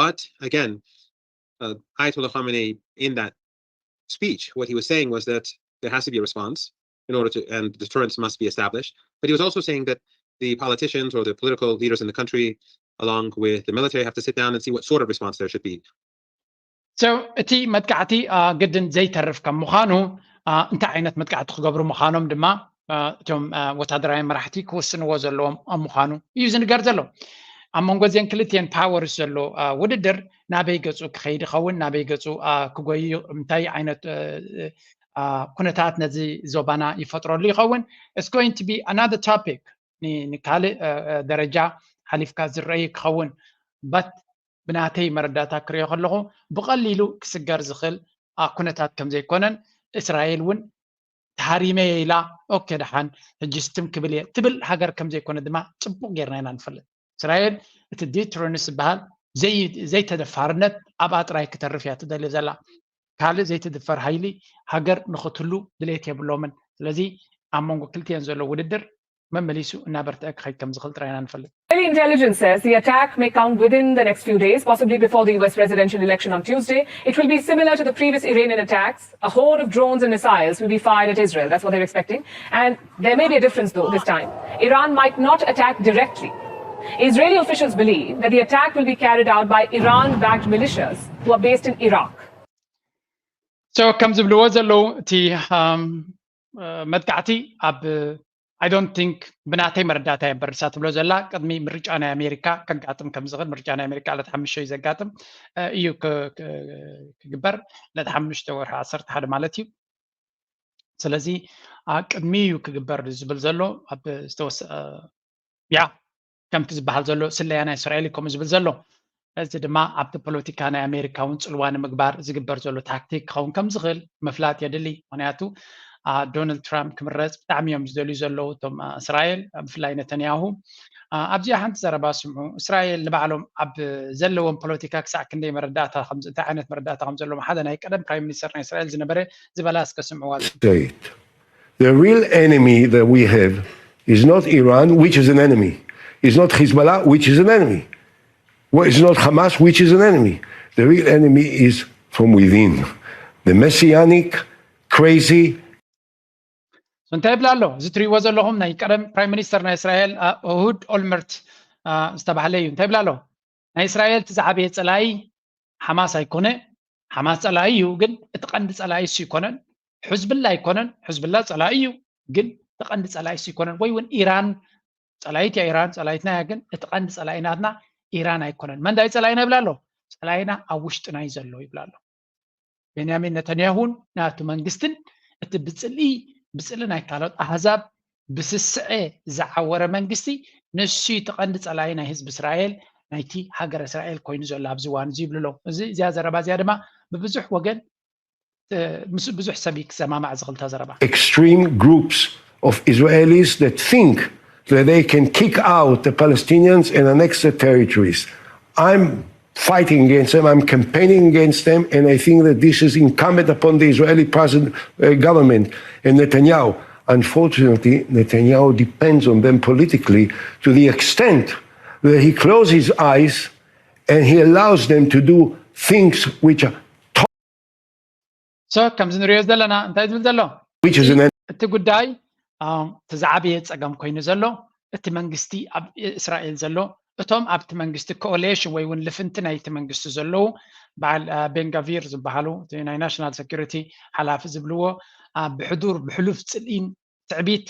But again, uh, Ayatollah Khamenei, in that speech, what he was saying was that there has to be a response in order to, and deterrence must be established. But he was also saying that the politicians or the political leaders in the country, along with the military, have to sit down and see what sort of response there should be. So እቲ መጥቃዕቲ ግድን ዘይተርፍ ከም ምዃኑ እንታይ ዓይነት መጥቃዕቲ ክገብሩ ምዃኖም ድማ እቶም ወታደራዊ መራሕቲ ክውስንዎ ዘለዎም ኣብ ምዃኑ እዩ ዝንገር ዘሎ። ኣብ መንጎ እዚአን ክልቲአን ፓወርስ ዘሎ ውድድር ናበይ ገፁ ክኸይድ ይኸውን፣ ናበይ ገፁ ክጎይ፣ እንታይ ዓይነት ኩነታት ነዚ ዞባና ይፈጥረሉ ይኸውን። It's going to be another topic። ንካልእ ደረጃ ሓሊፍካ ዝረአይ ክኸውን። በት ብናተይ መረዳእታ ክሪኦ ከለኹ ብቐሊሉ ክስገር ዝኽእል ኩነታት ከም ዘይኮነን እስራኤል እውን ተሃሪመ እየ ኢላ ኦኬ ደሓን ሕጂ ስትም ክብል እየ ትብል ሃገር ከም ዘይኮነ ድማ ፅቡቕ ጌርና ኢና ንፈልጥ። እስራኤል እቲ ዲትረንስ ዝበሃል ዘይተደፋርነት ኣብኣ ጥራይ ክተርፍ እያ ትደሊ ዘላ። ካልእ ዘይትድፈር ሃይሊ ሃገር ንኽትህሉ ድሌት የብሎምን። ስለዚ ኣብ መንጎ ክልቲአን ዘሎ ውድድር መመሊሱ እናበርትዐ ክኸይድ ከም ዝኽእል ጥራይ ኢና ንፈልጥ። Israeli intelligence says the attack may come within the next few days, possibly before the U S presidential election on Tuesday. It will be similar to the previous Iranian attacks. A horde of drones and missiles will be fired at Israel. That's what they're expecting. And there may be a difference, though, this time. Iran might not attack directly. Israeli officials believe that the attack will be carried out by Iran backed militias who are based in Iraq. So ከም ዝብልዎ ዘለዉ እቲ መጥቃዕቲ ኣብ I don't think ብናተይ መረዳእታ እየ እምበር እሳ ትብሎ ዘላ ቅድሚ ምርጫ ናይ ኣሜሪካ ከጋጥም ከም ዝኽእል፣ ምርጫ ናይ ኣሜሪካ ዕለት ሓሙሽተ እዩ ዘጋጥም እዩ ክግበር፣ ዕለት ሓሙሽተ ወርሒ ዓሰርተ ሓደ ማለት እዩ። ስለዚ ቅድሚ እዩ ክግበር ዝብል ዘሎ ኣብ ዝተወሰ ያ ከምቲ ዝበሃል ዘሎ ስለያ ናይ እስራኤል እዩ ከምኡ ዝብል ዘሎ። እዚ ድማ ኣብቲ ፖለቲካ ናይ ኣሜሪካ እውን ፅልዋ ንምግባር ዝግበር ዘሎ ታክቲክ ክኸውን ከም ዝኽእል ምፍላጥ የድሊ። ምክንያቱ ዶናልድ ትራምፕ ክምረፅ ብጣዕሚ እዮም ዝደልዩ ዘለዉ እቶም እስራኤል፣ ብፍላይ ነተንያሁ። ኣብዚኣ ሓንቲ ዘረባ ስምዑ። እስራኤል ንባዕሎም ኣብ ዘለዎም ፖለቲካ ክሳዕ ክንደይ መረዳእታ እንታይ ዓይነት መረዳእታ ከም ዘለዎም ሓደ ናይ ቀደም ፕራይም ሚኒስተር ናይ እስራኤል ዝነበረ ዝበላ እስከ ስምዕዋ። The real enemy that we have is not Iran, which is an enemy. It's not Hezbollah, which is an enemy. It's not Hamas, which is an enemy. The real enemy is from within. The messianic, crazy, እንታይ ይብላ ኣሎ? እዚ ትሪእዎ ዘለኹም ናይ ቀደም ፕራይም ሚኒስተር ናይ እስራኤል እሁድ ኦልመርት ዝተባህለ እዩ። እንታይ ይብላ ኣሎ? ናይ እስራኤል እቲ ዝዓበየ ፀላኢ ሓማስ ኣይኮነ። ሓማስ ፀላኢ እዩ፣ ግን እቲ ቀንዲ ፀላኢ እሱ ኣይኮነን። ሕዝብላ ኣይኮነን። ሕዝብላ ፀላኢ እዩ። ግን እቲ ቀንዲ ጸላኢስ ኣይኮነን። ወይ እውን ኢራን ጸላኢት እያ፣ ኢራን ጸላኢትና እያ፣ ግን እቲ ቀንዲ ጸላኢ ናትና ኢራን ኣይኮነን። መን ዳይ ጸላኢና ይብላ ኣሎ? ጸላኢና ኣብ ውሽጥና እዩ ዘሎ ይብላ ኣሎ። ቤንያሚን ነተንያሁን ናቱ መንግስትን እቲ ብጽልኢ ብጽልኢ ናይ ካልኦት ኣህዛብ ብስስዐ ዝዓወረ መንግስቲ ንሱ እዩ እቲ ቀንዲ ጸላኢ ናይ ህዝቢ እስራኤል፣ ናይቲ ሃገር እስራኤል ኮይኑ ዘሎ ኣብዚ እዋን እዚ ይብሉ ኣለዉ። እዚ እዚኣ ዘረባ እዚኣ ድማ ብብዙሕ ወገን እ፣ ምስ ብዙሕ ሰብ እዩ ክሰማማዕ ዝኽእል እታ ዘረባ። Extreme groups of Israelis that think that they can kick out the Palestinians and annex the territories. I'm fighting against them, I'm campaigning against them, and I think that this is incumbent upon the Israeli president, uh, government and Netanyahu. Unfortunately, Netanyahu depends on them politically to the extent that he closes his eyes and he allows them to do things which are so ከምዚ ንሪኦ ዘለና እንታይ ዝብል ዘሎ which is an እቲ ጉዳይ እቲ ዝዓበየ ፀገም ኮይኑ ዘሎ እቲ መንግስቲ ኣብ እስራኤል ዘሎ እቶም ኣብቲ መንግስቲ ኮኦሌሽን ወይ እውን ልፍንቲ ናይቲ መንግስቲ ዘለዉ በዓል ቤንጋቪር ዝበሃሉ ናይ ናሽናል ሴኩሪቲ ሓላፊ ዝብልዎ ብሕዱር ብሕሉፍ ፅልኢን ትዕቢት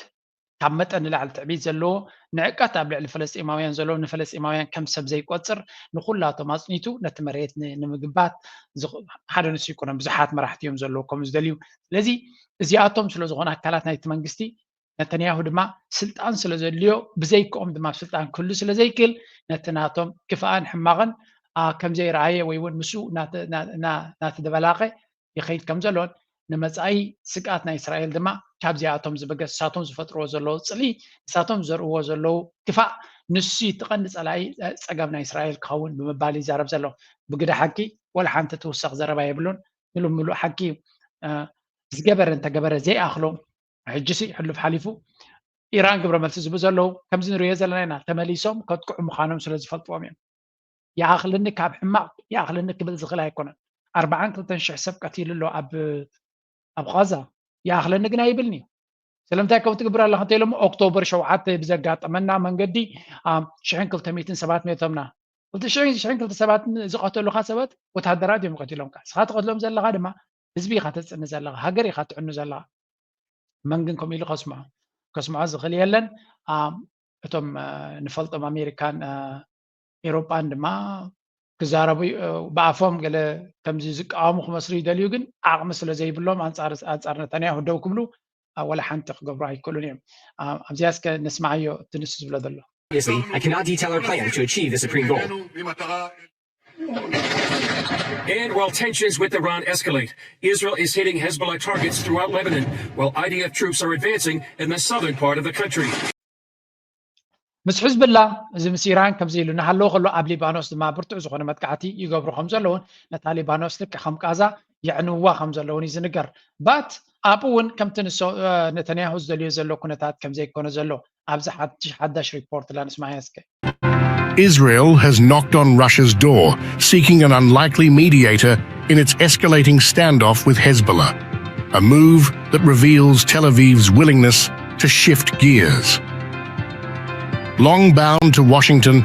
ካብ መጠን ንላዕሊ ትዕቢት ዘለዎ ንዕቀት ኣብ ልዕሊ ፈለስጢማውያን ዘለዎ ንፈለስጢማውያን ከም ሰብ ዘይቆፅር ንኩላቶም ኣፅኒቱ ነቲ መሬት ንምግባት ሓደ ንሱ ይኮነን ብዙሓት መራሕቲ እዮም ዘለዎ ከምኡ ዝደልዩ ስለዚ እዚኣቶም ስለዝኾነ ኣካላት ናይቲ መንግስቲ ነተንያሁ ድማ ስልጣን ስለዘድልዮ ብዘይክኦም ድማ ስልጣን ክህሉ ስለዘይክእል ነቲ ናቶም ክፍኣን ሕማቕን ከምዘይረኣየ ወይ እውን ምስኡ ናተደበላቐ ይኸይድ ከም ዘሎን ንመጻኢ ስግኣት ናይ እስራኤል ድማ ካብዚኣቶም ዝበገስ ንሳቶም ዝፈጥርዎ ዘለዉ ጽልኢ ንሳቶም ዝዘርእዎ ዘለዉ ክፋእ ንሱ እቲ ቀንዲ ጸላኢ ጸገም ናይ እስራኤል ክኸውን ብምባል ይዛረብ ዘሎ ብግደ ሓቂ ወላ ሓንቲ ትውሰኽ ዘረባ የብሉን ምሉእ ምሉእ ሓቂ እዩ ዝገበረ እንተገበረ ዘይኣኽሎ ሕጂ ሲ ሕሉፍ ሓሊፉ ኢራን ግብረ መልሲ ዝቡ ዘለዉ ከምዚ ንሪኦ ዘለና ኢና ተመሊሶም ከጥቅዑ ምዃኖም ስለ ዝፈልጥዎም እዮም ይኣኽለኒ ካብ ሕማቕ ይኣኽለኒ ክብል ዝኽእል ኣይኮነን ኣርባዓን ክልተን ሽሕ ሰብ ቀቲሉ ኣሎ ኣብ ኣብ ቃዛ ይኣኽለኒ ግን ኣይብልኒ ስለምንታይ ከም ትግብር ኣለኻ እንተኢሎሞ ኦክቶበር ሸውዓተ ብዘጋጠመና መንገዲ ሽሕን ክልተ ሚእትን ሰባት ሜቶምና ክልተ ሽሕን ሽሕን ክልተ ሰባት ዝቐተሉኻ ሰባት ወታደራት እዮም ቀቲሎምካ ንስኻ ትቐትሎም ዘለኻ ድማ ህዝቢ ኢኻ ተጽዕኒ ዘለኻ ሃገር ኢኻ ትዕኑ ዘለኻ መን ግን ከምኡ ኢሉ ከስምዖ ከስምዖ ዝኽእል የለን እቶም ንፈልጦም ኣሜሪካን ኤሮጳን ድማ ክዛረቡ ብኣፎም ገለ ከምዚ ዝቃወሙ ክመስሉ ይደልዩ ግን ዓቕሚ ስለ ዘይብሎም ኣንጻር ኣንጻር ነታንያሁ ደው ክብሉ ወላ ሓንቲ ክገብሩ ኣይክእሉን እዮም ኣብዚኣ እስከ ነስማዓዮ እቲ ንሱ ዝብሎ ዘሎ Obviously, I cannot detail our plan to achieve the supreme goal. And while tensions with Iran escalate, Israel is hitting Hezbollah targets throughout Lebanon, while I D F troops are advancing in the southern part of the country. ምስ ሕዝብላ እዚ ምስ ኢራን ከምዚ ኢሉ እናሃለወ ከሎ ኣብ ሊባኖስ ድማ ብርቱዕ ዝኾነ መጥቃዕቲ ይገብሩ ከም ዘለውን ነታ ሊባኖስ ልክዕ ከም ቃዛ የዕንውዋ ከም ዘለውን እዩ ዝንገር ባት ኣብኡ እውን ከምቲ ንሶ ነተንያሁ ዝደልዮ ዘሎ ኩነታት ከም ዘይኮነ ዘሎ ኣብዚ ሓድሽ ሓዳሽ ሪፖርት ላንስማያ እስከ Israel has knocked on Russia's door, seeking an unlikely mediator in its escalating standoff with Hezbollah, a move that reveals Tel Aviv's willingness to shift gears. Long bound to Washington,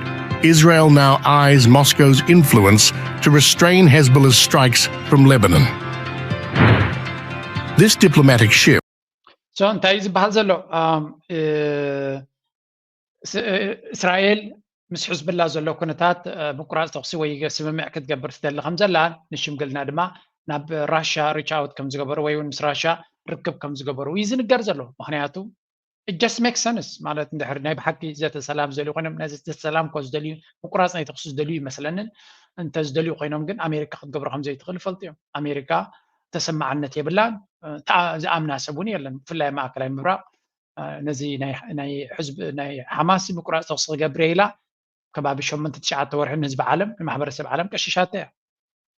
Israel now eyes Moscow's influence to restrain Hezbollah's strikes from Lebanon. This diplomatic shift so እንታይ እዩ ዝበሃል ዘሎ እስራኤል ምስ ሕዝብላ ዘሎ ኩነታት ምቁራፅ ተኽሲ ወይ ስምምዕ ክትገብር ትደሊ ከም ዘላ ንሽምግልና ድማ ናብ ራሻ ሪች ኣውት ከም ዝገበሩ ወይ እውን ምስ ራሻ ርክብ ከም ዝገበሩ እዩ ዝንገር ዘሎ ምክንያቱ just make sense ማለት እንድሕር ናይ ብሓቂ ዘተ ሰላም ዝደልዩ ኮይኖም ነዚ ዘተ ሰላም ኮ ዝደልዩ ምቁራፅ ናይ ተኽሲ ዝደልዩ ይመስለንን እንተ ዝደልዩ ኮይኖም ግን ኣሜሪካ ክትገብሮ ከም ዘይትኽእል ይፈልጡ እዮም ኣሜሪካ ተሰማዓነት የብላን ዝኣምና ሰብ እውን የለን ብፍላይ ማእከላይ ምብራቕ ነዚ ናይ ሕዝቢ ናይ ሓማስ ምቁራፅ ተኽሲ ክገብር ኢላ ከባቢ ሸሞንተ ትሽዓተ ወርሒ ንህዝቢ ዓለም ንማሕበረሰብ ዓለም ቀሺሻቶ እያ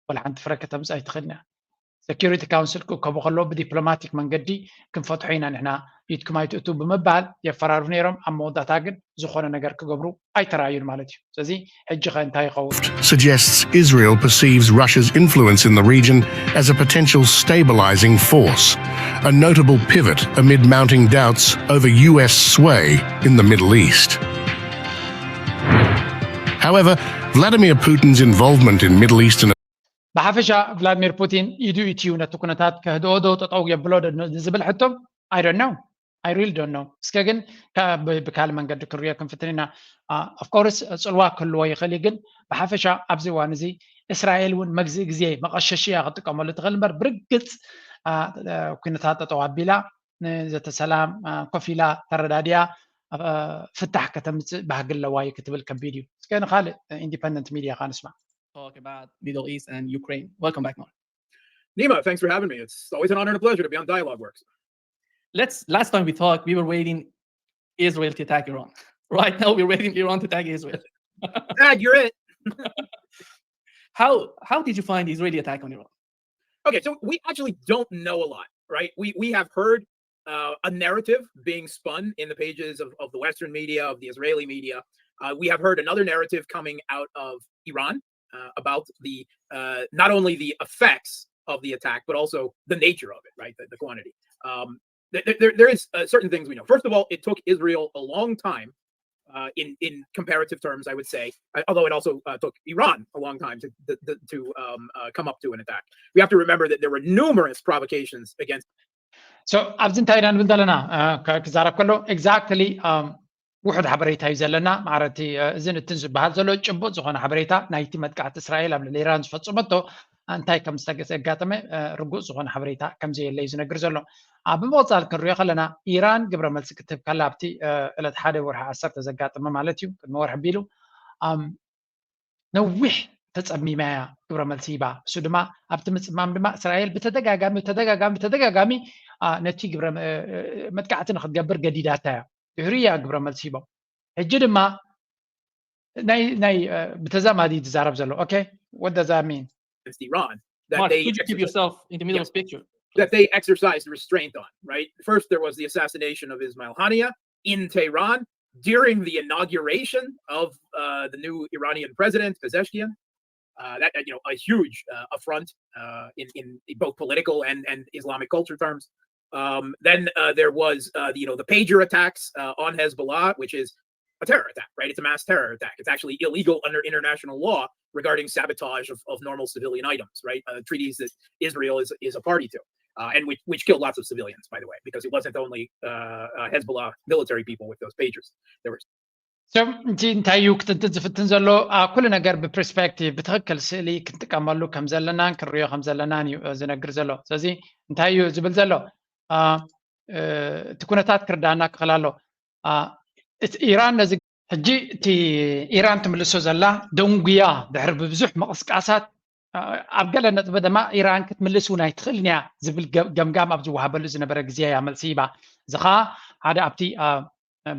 ወላ ሓንቲ ፍረ ከተምፅእ ኣይትኽእልን እያ security council ክእከቡ ከለዉ ብዲፕሎማቲክ መንገዲ ክንፈትሖ ኢና ንሕና ኢድኩም ኣይትእትዉ ብምባል የፈራርሁ ነይሮም ኣብ መወዳእታ ግን ዝኾነ ነገር ክገብሩ ኣይተራእዩን ማለት እዩ ስለዚ ሕጂ ኸ እንታይ ይኸውን suggests Israel perceives Russia's influence in the region as a potential stabilizing force, a notable pivot amid mounting doubts over U S sway in the Middle East. However, Vladimir Putin's involvement in Middle Eastern ብሓፈሻ ቭላድሚር ፑቲን ኢዱ ኢትዩ ነቲ ኩነታት ከህድኦ ዶ ጠጠው የብሎ ዶ ንዝብል ሕቶ I don't know I really don't know። እስከ ግን ብካል መንገዲ ክንሪኦ ክንፍትን ኢና። Of course ጽልዋ ክህልዎ ይኽእል እዩ፣ ግን ብሓፈሻ ኣብዚ እዋን እዚ እስራኤል እውን መግዝኢ ግዜ መቐሸሽያ ክጥቀመሉ ትኽእል እምበር ብርግጽ ኩነታት ጠጠው ኣቢላ ንዘተ ሰላም ኮፍ ኢላ ተረዳዲያ ፍታሕ ከተምፅእ ባህጊ ኣለዋ እዩ ክትብል ከቢድ እዩ። እስከ ንካልእ independent media ካ ንስማዕ። Talk about Middle East and Ukraine. Welcome back, Mark. Nima, thanks for having me. It's always an honor and a pleasure to be on Dialogue Works. Let's. Last time we talked, we were waiting Israel to attack Iran. Right now, we're waiting Iran to attack Israel. Dad, you're it. How how did you find the Israeli attack on Iran? Okay, so we actually don't know a lot, right? We we have heard uh, a narrative being spun in the pages of, of the Western media, of the Israeli media. Uh, we have heard another narrative coming out of Iran uh, about the uh, not only the effects of the attack, but also the nature of it, right? The, the quantity. Um, there, there, there is uh, certain things we know. First of all, it took Israel a long time, uh, in in comparative terms, I would say, uh, although it also uh, took Iran a long time to to, to um, uh, come up to an attack. We have to remember that there were numerous provocations against. So ኣብዚ እንታይ ኢና ንብል ዘለና ክዛረብ ከሎ exactly ውሑድ ሓበሬታ እዩ ዘለና። ማዕረቲ እዝን እትን ዝበሃል ዘሎ ጭቡጥ ዝኾነ ሓበሬታ ናይቲ መጥቃዕቲ እስራኤል ኣብ ልዕሊ ኢራን ዝፈጸመቶ እንታይ ከም ዝተገ- ዘጋጠመ ርጉእ ዝኾነ ሓበሬታ ከም ዘየለ እዩ ዝነግር ዘሎ። ኣብ ምቕጻል ክንሪኦ ከለና ኢራን ግብረ መልሲ ክትህብ ከላ ኣብቲ ዕለት ሓደ ወርሒ ዓሰርተ ዘጋጠመ ማለት እዩ ቅድሚ ወርሒ ቢሉ ነዊሕ ተጸሚማ እያ ግብረ መልሲ ሂባ። እሱ ድማ ኣብቲ ምጽማም ድማ እስራኤል ብተደጋጋሚ ተደጋጋሚ ተደጋጋሚ ነቲ ግብረ መጥቃዕቲ ንክትገብር ገዲዳታ እያ። ድሕሪ እያ ግብረ መልሲ ሂቦም። ሕጂ ድማ ናይ ናይ ብተዛማዲ ዝዛረብ ዘሎ okay, what does that mean? It's Iran that Mark, they could you keep yourself in the middle of the picture? That they exercised restraint on, right? First, there was the assassination of Ismail Haniyeh in Tehran during the inauguration of uh, the new Iranian president, Pezeshkian. Uh, that, you know, a huge uh, affront uh, in, in both political and, and Islamic culture terms. Um, then uh, there was, uh, you know, the pager attacks uh, on Hezbollah, which is a terror attack, right? It's a mass terror attack. It's actually illegal under international law regarding sabotage of, of normal civilian items, right? Uh, treaties that Israel is, is a party to, uh, and which, which killed lots of civilians, by the way, because it wasn't only uh, uh, Hezbollah military people with those pagers. There were So, እቲ እንታይ እዩ ክትንትን ዝፍትን ዘሎ ኩሉ ነገር ብፐርስፔክቲቭ ብትክክል ስእሊ ክንጥቀመሉ ከም ዘለናን ክንሪኦ ከም ዘለናን እዩ ዝነግር ዘሎ። ስለዚ እንታይ እዩ ዝብል ዘሎ እቲ ኩነታት ክርዳና ክኽእል ኣሎ። ኢራን ነዚ ሕጂ እቲ ኢራን ትምልሶ ዘላ ደንጉያ ድሕሪ ብብዙሕ ምቕስቃሳት ኣብ ገለ ነጥቢ ድማ ኢራን ክትምልስ እውን ኣይትኽእልን እያ ዝብል ገምጋም ኣብ ዝወሃበሉ ዝነበረ ግዜ እያ መልሲ ሂባ። እዚ ከዓ ሓደ ኣብቲ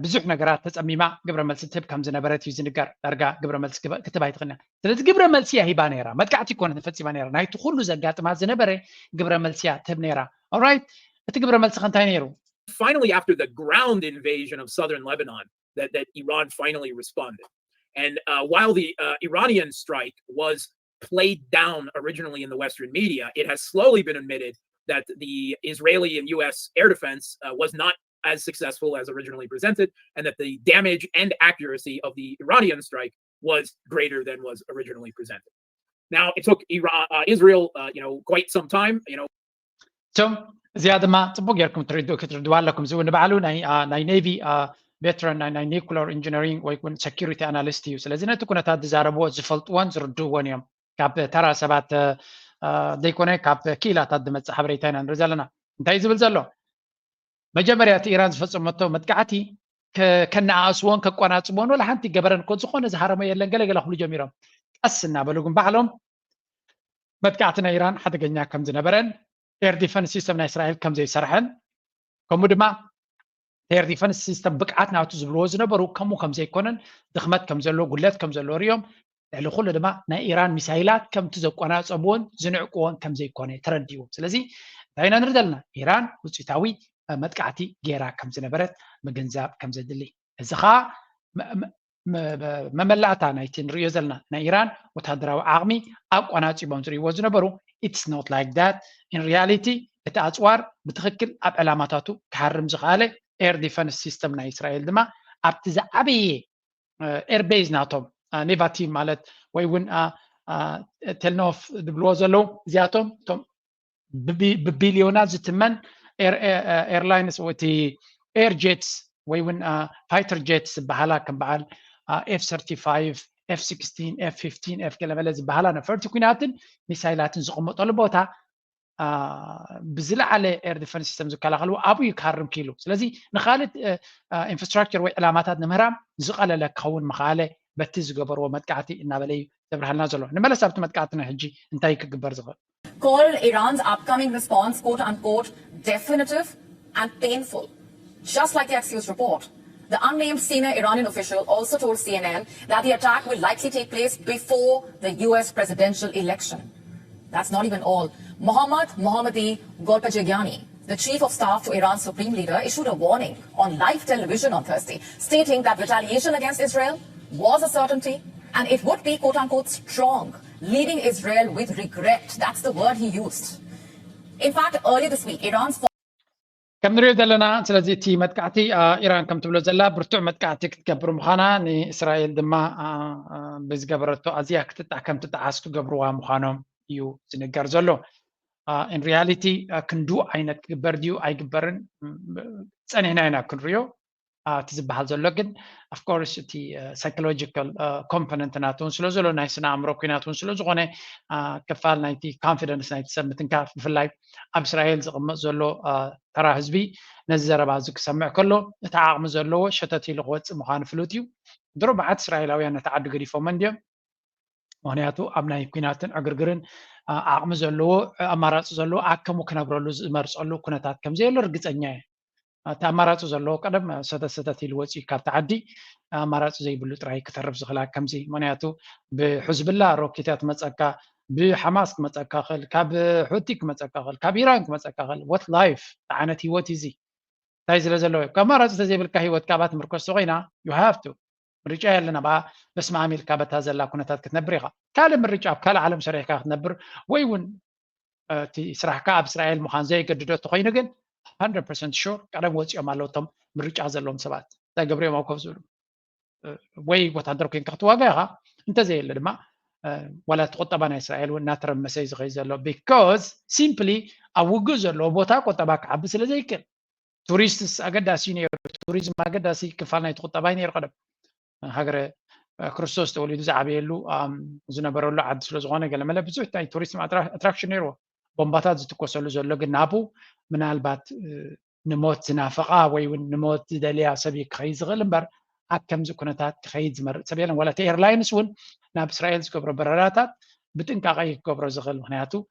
ብዙሕ ነገራት ተፀሚማ ግብረ መልሲ ትህብ ከም ዝነበረት እዩ ዝንገር። ዳርጋ ግብረ መልሲ ክትህብ ኣይትኽእልን እያ። ስለዚ ግብረ መልሲ እያ ሂባ ነይራ፣ መጥቃዕቲ ይኮነት ፈፂማ ነይራ። ናይቲ ኩሉ ዘጋጥማ ዝነበረ ግብረ መልሲ እያ ትህብ ነይራ። ኦራይት፣ እቲ ግብረ መልሲ ከ እንታይ ነይሩ? Finally, after the ground invasion of southern Lebanon, that, that Iran finally responded. And uh, while the uh, Iranian strike was played down originally in the Western media, it has slowly been admitted that the Israeli and U S air defense uh, was not as successful as originally presented, and that the damage and accuracy of the Iranian strike was greater than was originally presented. Now, it took Iran, uh, Israel, uh, you know, quite some time, you know. So እዚኣ ድማ ፅቡቅ ጌርኩም ክትርድኡ ኣለኩም። እዚ ንባዕሉ ናይ ኔቪ ቬተራን ናይ ኒኩለር ኢንጂነሪንግ ወይ እውን ሴኩሪቲ ኣናሊስት እዩ። ስለዚ ነቲ ኩነታት ዝዛረብዎ ዝፈልጥዎን ዝርድእዎን እዮም። ካብ ተራ ሰባት ዘይኮነ ካብ ክኢላታት ዝመፅእ ሓበሬታ ኢና ንርኢ ዘለና። እንታይ ዝብል ዘሎ? መጀመርያ እቲ ኢራን ዝፈፀመቶ መጥቃዕቲ ከነኣእስዎን ከቆናፅቦን ወላ ሓንቲ ገበረን እኮ ዝኾነ ዝሃረሞ የለን። ገለገለ ክብሉ ጀሚሮም። ቀስ እናበሉ ግን ባዕሎም መጥቃዕቲ ናይ ኢራን ሓደገኛ ከም ዝነበረን ኤር ዲፈንስ ሲስተም ናይ እስራኤል ከም ዘይሰርሐን ከምኡ ድማ ኤር ዲፈንስ ሲስተም ብቅዓት ናቱ ዝብልዎ ዝነበሩ ከምኡ ከም ዘይኮነን ድኽመት ከም ዘለዎ ጉድለት ከም ዘለዎ ሪኦም ልዕሊ ኩሉ ድማ ናይ ኢራን ሚሳይላት ከምቲ ዘቆናፀብዎን ዝንዕቅዎን ከም ዘይኮነ ተረዲእዎም። ስለዚ እንታይ ኢና ንርኢ ዘለና? ኢራን ውፅኢታዊ መጥቃዕቲ ገይራ ከም ዝነበረት ምግንዛብ ከም ዘድሊ። እዚ ከዓ መመላእታ ናይቲ ንሪኦ ዘለና ናይ ኢራን ወታደራዊ ዓቕሚ ኣቆናፂቦም ዝርእይዎ ዝነበሩ it's not like that in reality። እቲ ኣፅዋር ብትኽክል ኣብ ዕላማታቱ ክሃርም ዝኸኣለ ኤር ዲፈንስ ሲስተም ናይ እስራኤል ድማ ኣብቲ ዝዓበየ ኤርቤዝ ናቶም ኔቫቲቭ ማለት ወይ እውን ቴልኖፍ ዝብልዎ ዘለዉ እዚኣቶም እቶም ብቢልዮናት ዝትመን ኤርላይንስ እቲ air jets ወይ እውን fighter jets ዝበሃላ ከም በዓል F thirty-five, F sixteen, F fifteen, F ገለመለ ዝበሃላ ነፈርቲ ኩናትን ሚሳይላትን ዝቕመጠሉ ቦታ ብዝለዓለ air defense system ዝከላኸልዎ ኣብኡ እዩ ክሃርም ክኢሉ። ስለዚ ንካልእ infrastructure ወይ ዕላማታት ንምህራም ዝቐለለ ክኸውን ምኽኣለ በቲ ዝገበርዎ መጥቃዕቲ እናበለ እዩ ዘብርሃልና ዘሎ። ንመለስ ኣብቲ መጥቃዕቲ ናይ ሕጂ እንታይ ክግበር ዝኽእል? Called Iran's upcoming response, quote unquote, definitive and painful. Just like the Axios report, the unnamed senior Iranian official also told C N N that the attack will likely take place before the U S presidential election. That's not even all. Mohammad Mohammadi Golpajegiani, the chief of staff to Iran's supreme leader, issued a warning on live television on Thursday, stating that retaliation against Israel was a certainty and it would be, quote unquote, strong, leaving Israel with regret. That's the word he used. In fact, earlier this week, Iran's ከም ንሪኦ ዘለና ስለዚ እቲ መጥቃዕቲ ኢራን ከም ትብሎ ዘላ ብርቱዕ መጥቃዕቲ ክትገብር ምዃና ንእስራኤል ድማ ብዝገበረቶ ኣዝያ ክትጣዕ ከም ትጠዓስ ክገብርዋ ምዃኖም እዩ ዝንገር ዘሎ። In reality ክንዱ ዓይነት ክግበር ድዩ ኣይግበርን ጸኒሕና ኢና ክንሪኦ። እቲ ዝበሃል ዘሎ ግን of course እቲ psychological component ናቱ እውን ስለ ዘሎ ናይ ስነ ኣእምሮ ኩናት እውን ስለ ዝኾነ ክፋል ናይቲ confidence ናይቲ ሰብ ምትንካፍ ብፍላይ ኣብ እስራኤል ዝቕመጥ ዘሎ ተራ ህዝቢ ነዚ ዘረባ እዚ ክሰምዕ ከሎ እቲ ዓቕሚ ዘለዎ ሸተት ኢሉ ክወፅእ ምዃኑ ፍሉጥ እዩ። ድሮ መዓት እስራኤላውያን ነቲ ዓዲ ገዲፎሞ እንድዮም። ምክንያቱ ኣብ ናይ ኩናትን ዕግርግርን ዓቕሚ ዘለዎ ኣማራፂ ዘለዎ ኣከሙ ክነብረሉ ዝመርፀሉ ኩነታት ከምዘየሎ ርግፀኛ እየ። እቲ ኣማራፂ ዘለዎ ቀደም ሰተት ሰተት ኢሉ ወፂኡ ካብቲ ዓዲ ኣማራፂ ዘይብሉ ጥራይ ክተርፍ ዝኽእል ከምዚ ምክንያቱ ብሕዝብላ ሮኬታት መፀካ ብሓማስ ክመፀካ ክእል ካብ ሑቲ ክመፀካ ክእል ካብ ኢራን ክመፀካ ክእል what life ዓይነት ህይወት እዚ እንታይ ስለ ዘለዎ ካብ ኣማራፂ ተዘይብልካ ህይወት ካብኣ ትምርኮስ ተኮይና you have to ምርጫ የለን ኣብኣ በስማም ኢልካ በታ ዘላ ኩነታት ክትነብር ኢኻ ካልእ ምርጫ ኣብ ካልእ ዓለም ሰሪሕካ ክትነብር ወይ እውን እቲ ስራሕካ ኣብ እስራኤል ምዃን ዘየገድዶ ተኮይኑ ግን hundred percent sure ቀደም ወፂኦም ኣለዉ እቶም ምርጫ ዘለዎም ሰባት እንታይ ገብሪኦም ኣብ ኮፍ ዝብሉ ወይ ወታደር ኮይንካ ክትዋጋ ኢኻ እንተዘየለ ድማ ዋላ እቲ ቁጠባ ናይ እስራኤል እውን እናተረመሰ እዩ ዝኸይ ዘሎ because simply ኣብ ውግእ ዘለዎ ቦታ ቁጠባ ክዓቢ ስለ ዘይክእል ቱሪስትስ ኣገዳሲ እዩ ነይሩ ቱሪዝም ኣገዳሲ ክፋል ናይቲ ቁጠባ እዩ ነይሩ ቀደም ሃገረ ክርስቶስ ተወሊዱ ዝዓበየሉ ዝነበረሉ ዓዲ ስለ ዝኾነ ገለመለ ብዙሕ ናይ ቱሪዝም attraction ነይርዎ ቦምባታት ዝትኮሰሉ ዘሎ ግን ናብኡ ምናልባት ንሞት ዝናፈቓ ወይ እውን ንሞት ዝደልያ ሰብ እዩ ክኸይድ ዝኽእል እምበር ኣብ ከምዚ ኩነታት ክኸይድ ዝመርፅ ሰብ የለን ዋላ እቲ ኤርላይንስ እውን ናብ እስራኤል ዝገብሮ በረራታት ብጥንቃቐ እዩ ክገብሮ ዝኽእል ምክንያቱ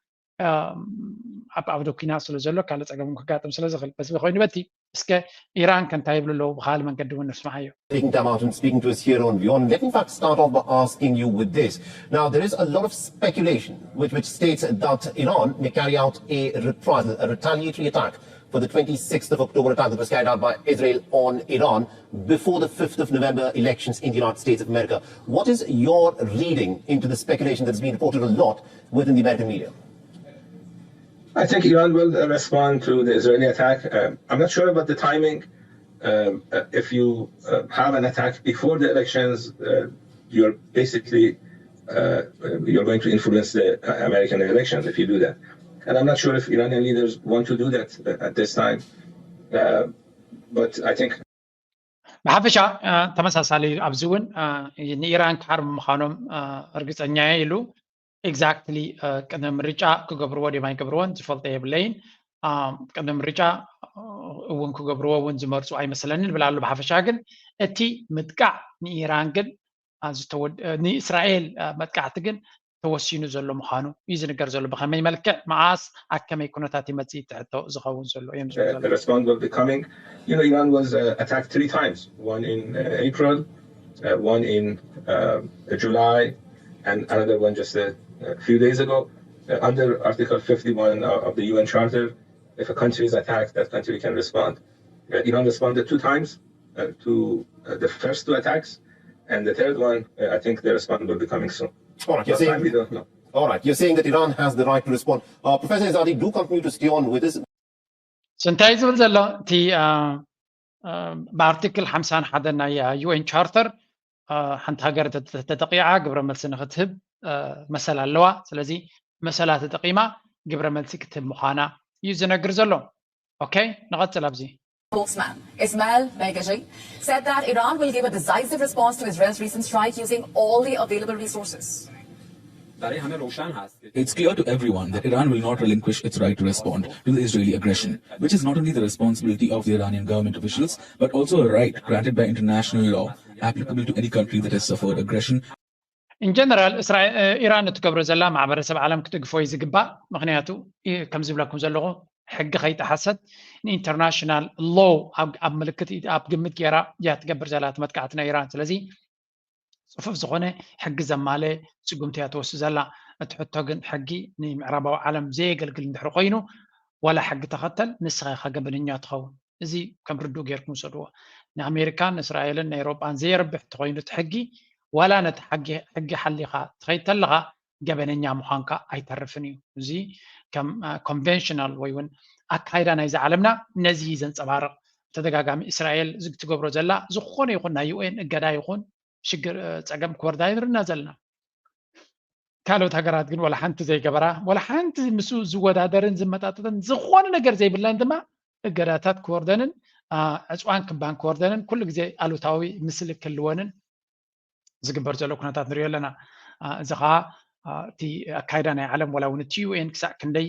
ኣብ ዓውደ ኩናት ስለ ዘሎ ካልእ ፀገም ክጋጥም ስለ ዝኽእል በዚ ኮይኑ በቲ እስከ ኢራን ከ እንታይ ይብሉ ኣለዉ ብካል መንገዲ እውን ንስማዓዮ Taking time out and speaking to us here on Beyond, let me in fact start off by asking you with this. Now, there is a lot of speculation which, which states that Iran may carry out a reprisal, a retaliatory attack for the twenty-sixth of October attack that was carried out by Israel on Iran before the fifth of November elections in the United States of America. What is your reading into the speculation that's been reported a lot within the American media? I think Iran will uh, respond to the Israeli attack. Uh, I'm not sure about the timing. Um, uh, if you uh, have an attack before the elections, uh, you're basically uh, you're going to influence the uh, American elections if you do that. And I'm not sure if Iranian leaders want to do that uh, at this time. Uh, but I think ብሓፈሻ ተመሳሳሊ ኣብዚ እውን ንኢራን ክሓርሙ ምዃኖም እርግፀኛ እየ ኢሉ exactly ቅድሚ ምርጫ ክገብርዎ ድዮም ኣይገብርዎን ዝፈልጦ የብለይን ቅድሚ ምርጫ እውን ክገብርዎ እውን ዝመርፁ ኣይመስለንን ይብል ኣሎ ብሓፈሻ ግን እቲ ምጥቃዕ ንኢራን ግን ንእስራኤል መጥቃዕቲ ግን ተወሲኑ ዘሎ ምዃኑ እዩ ዝንገር ዘሎ ብኸመይ መልክዕ መዓስ ኣብ ከመይ ኩነታት ይመፅእ ትሕቶ ዝኸውን ዘሎ እዮም ዝብሉ The response will be coming. You know, Iran was uh, attacked three times. One in uh, April, uh, one in uh, July, and another one just a, a few days ago. Uh, under Article fifty-one of the U N Charter, if a country is attacked, that country can respond. Uh, Iran responded two times uh, to uh, the first two attacks, and the third one, uh, I think the response will be coming soon. All right, you're What time, we saying, don't know. all right, you're saying that Iran has the right to respond. Uh, Professor Ezadi, do continue to stay on with us. እንታይ ዝብል ዘሎ እቲ ብኣርቲክል ሓምሳን ሓደን ናይ ዩኤን ቻርተር ሓንቲ ሃገር ተጠቂዓ ግብረ መልሲ ንክትህብ መሰል ኣለዋ ስለዚ መሰላ ተጠቂማ ግብረ መልሲ ክትህብ ምዃና እዩ ዝነግር ዘሎ okay ንቐፅል ኣብዚ spokesman Ismail Bagheri said that Iran will give a decisive response to Israel's recent strike using all the available resources. It's clear to everyone that Iran will not relinquish its right to respond to the Israeli aggression, which is not only the responsibility of the Iranian government officials, but also a right granted by international law applicable to any country that has suffered aggression. In general ኢራን እትገብሮ ዘላ ማሕበረሰብ ዓለም ክትግፎ እዩ ዝግባእ። ምክንያቱ ከም ዝብለኩም ዘለኹ ሕጊ ከይጠሓሰት ን international law ኣብ ምልክት ኣብ ግምት ገይራ እያ ትገብር ዘላ እቲ መጥቃዕቲ ናይ ኢራን። ስለዚ ፅፉፍ ዝኾነ ሕጊ ዘማለ ስጉምቲ እያ ትወስድ ዘላ። እቲ ሕቶ ግን ሕጊ ንምዕራባዊ ዓለም ዘየገልግል እንድሕሪ ኮይኑ ዋላ ሕጊ ተኸተል ንስኻ ኢኻ ገበነኛ ትኸውን። እዚ ከም ርዱእ ጌርኩም ውሰድዎ። ንኣሜሪካን ንእስራኤልን ንኤውሮጳን ዘየርብሕ እንተኾይኑ እቲ ሕጊ ዋላ ነቲ ሕጊ ሓሊኻ ትኸይድ ተለኻ ገበነኛ ምዃንካ ኣይተርፍን እዩ። እዚ ከም ኮንቨንሽናል ወይ እውን ኣካይዳ ናይዚ ዓለምና ነዚ ዘንፀባርቕ። ተደጋጋሚ እስራኤል እዚ ትገብሮ ዘላ ዝኾነ ይኹን ናይ ዩኤን እገዳ ይኹን ሽግር ፀገም ክወርዳ ይንርና ዘለና። ካልኦት ሃገራት ግን ወላ ሓንቲ ዘይገበራ ወላ ሓንቲ ምስ ዝወዳደርን ዝመጣጠጥን ዝኾነ ነገር ዘይብለን ድማ እገዳታት ክወርደንን ዕፅዋን ክባን ክወርደንን ኩሉ ግዜ ኣሉታዊ ምስሊ ክህልወንን ዝግበር ዘሎ ኩነታት ንሪኦ ኣለና። እዚ ከዓ እቲ ኣካይዳ ናይ ዓለም ወላ እውን እቲ ዩኤን ክሳዕ ክንደይ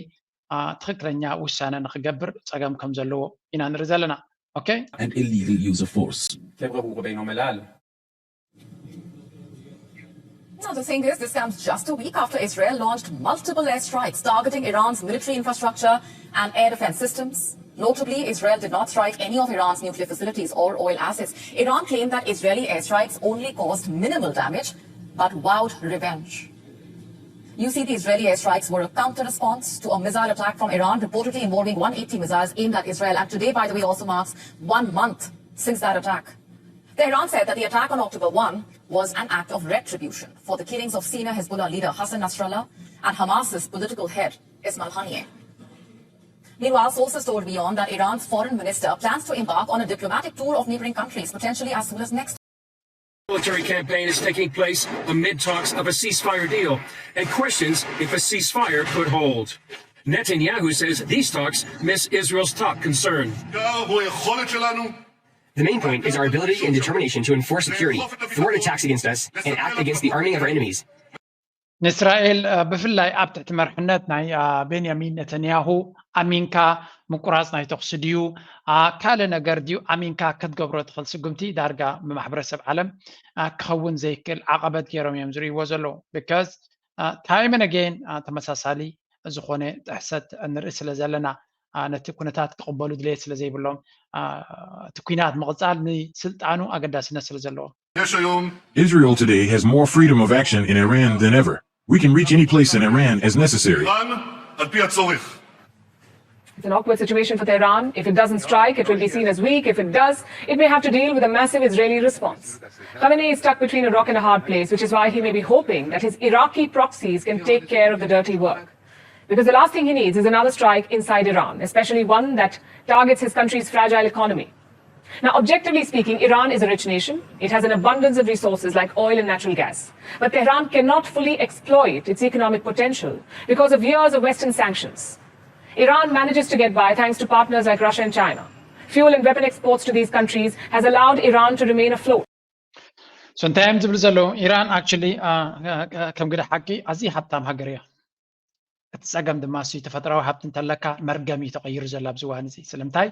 ትኽክለኛ ውሳነ ንክገብር ፀገም ከም ዘለዎ ኢና ንርኢ ዘለና። Okay? And illegal use of force. Now, the thing is, this comes just a week after Israel launched multiple airstrikes targeting Iran's military infrastructure and air defense systems. Notably, Israel did not strike any of Iran's nuclear facilities or oil assets. Iran claimed that Israeli airstrikes only caused minimal damage but vowed revenge. You see, the Israeli airstrikes were a counter response to a missile attack from Iran, reportedly involving one eighty missiles aimed at Israel. And today, by the way, also marks one month since that attack. Tehran said that the attack on October one was an act of retribution for the killings of senior Hezbollah leader Hassan Nasrallah and Hamas's political head Ismail Haniyeh. Meanwhile, sources told WION that Iran's foreign minister plans to embark on a diplomatic tour of neighboring countries, potentially as soon as next. Military campaign is taking place amid talks of a ceasefire deal and questions if a ceasefire could hold. Netanyahu says these talks miss Israel's top concern. The main point is our ability and determination to enforce security, thwart attacks against us, and act against the arming of our enemies. ንእስራኤል ብፍላይ ኣብ ትሕቲ መርሕነት ናይ ቤንያሚን ነተንያሁ ኣሚንካ ምቁራፅ ናይ ተኩሲ ድዩ ካልእ ነገር ድዩ ኣሚንካ ክትገብሮ ትኽእል ስጉምቲ ዳርጋ ብማሕበረሰብ ዓለም ክኸውን ዘይክእል ዓቐበት ገይሮም እዮም ዝርእይዎ ዘለዉ። Because time and again ተመሳሳሊ ዝኾነ ጥሕሰት ንርኢ ስለ ዘለና ነቲ ኩነታት ክቕበሉ ድሌት ስለ ዘይብሎም እቲ ኩናት ምቕፃል ንስልጣኑ ኣገዳስነት ስለ ዘለዎ። Israel today has more freedom of action in Iran than ever. We can reach any place in Iran as necessary. It's an awkward situation for Tehran. If it doesn't strike, it will be seen as weak. If it does, it may have to deal with a massive Israeli response. Khamenei is stuck between a rock and a hard place, which is why he may be hoping that his Iraqi proxies can take care of the dirty work. Because the last thing he needs is another strike inside Iran, especially one that targets his country's fragile economy. Now, objectively speaking, Iran is a rich nation. It has an abundance of resources like oil and natural gas. But Tehran cannot fully exploit its economic potential because of years of Western sanctions. Iran manages to get by thanks to partners like Russia and China. Fuel and weapon exports to these countries has allowed Iran to remain afloat. So እንታይ እዮም ዝብሉ ዘለዉ? ኢራን actually ከም ግደ ሓቂ ኣዝዩ ሃብታም ሃገር እያ። እቲ ፀገም ድማ እሱ ተፈጥራዊ ሃብቲ እንተለካ መርገም እዩ ተቐይሩ ዘሎ ኣብዚ እዋን እዚ። ስለምንታይ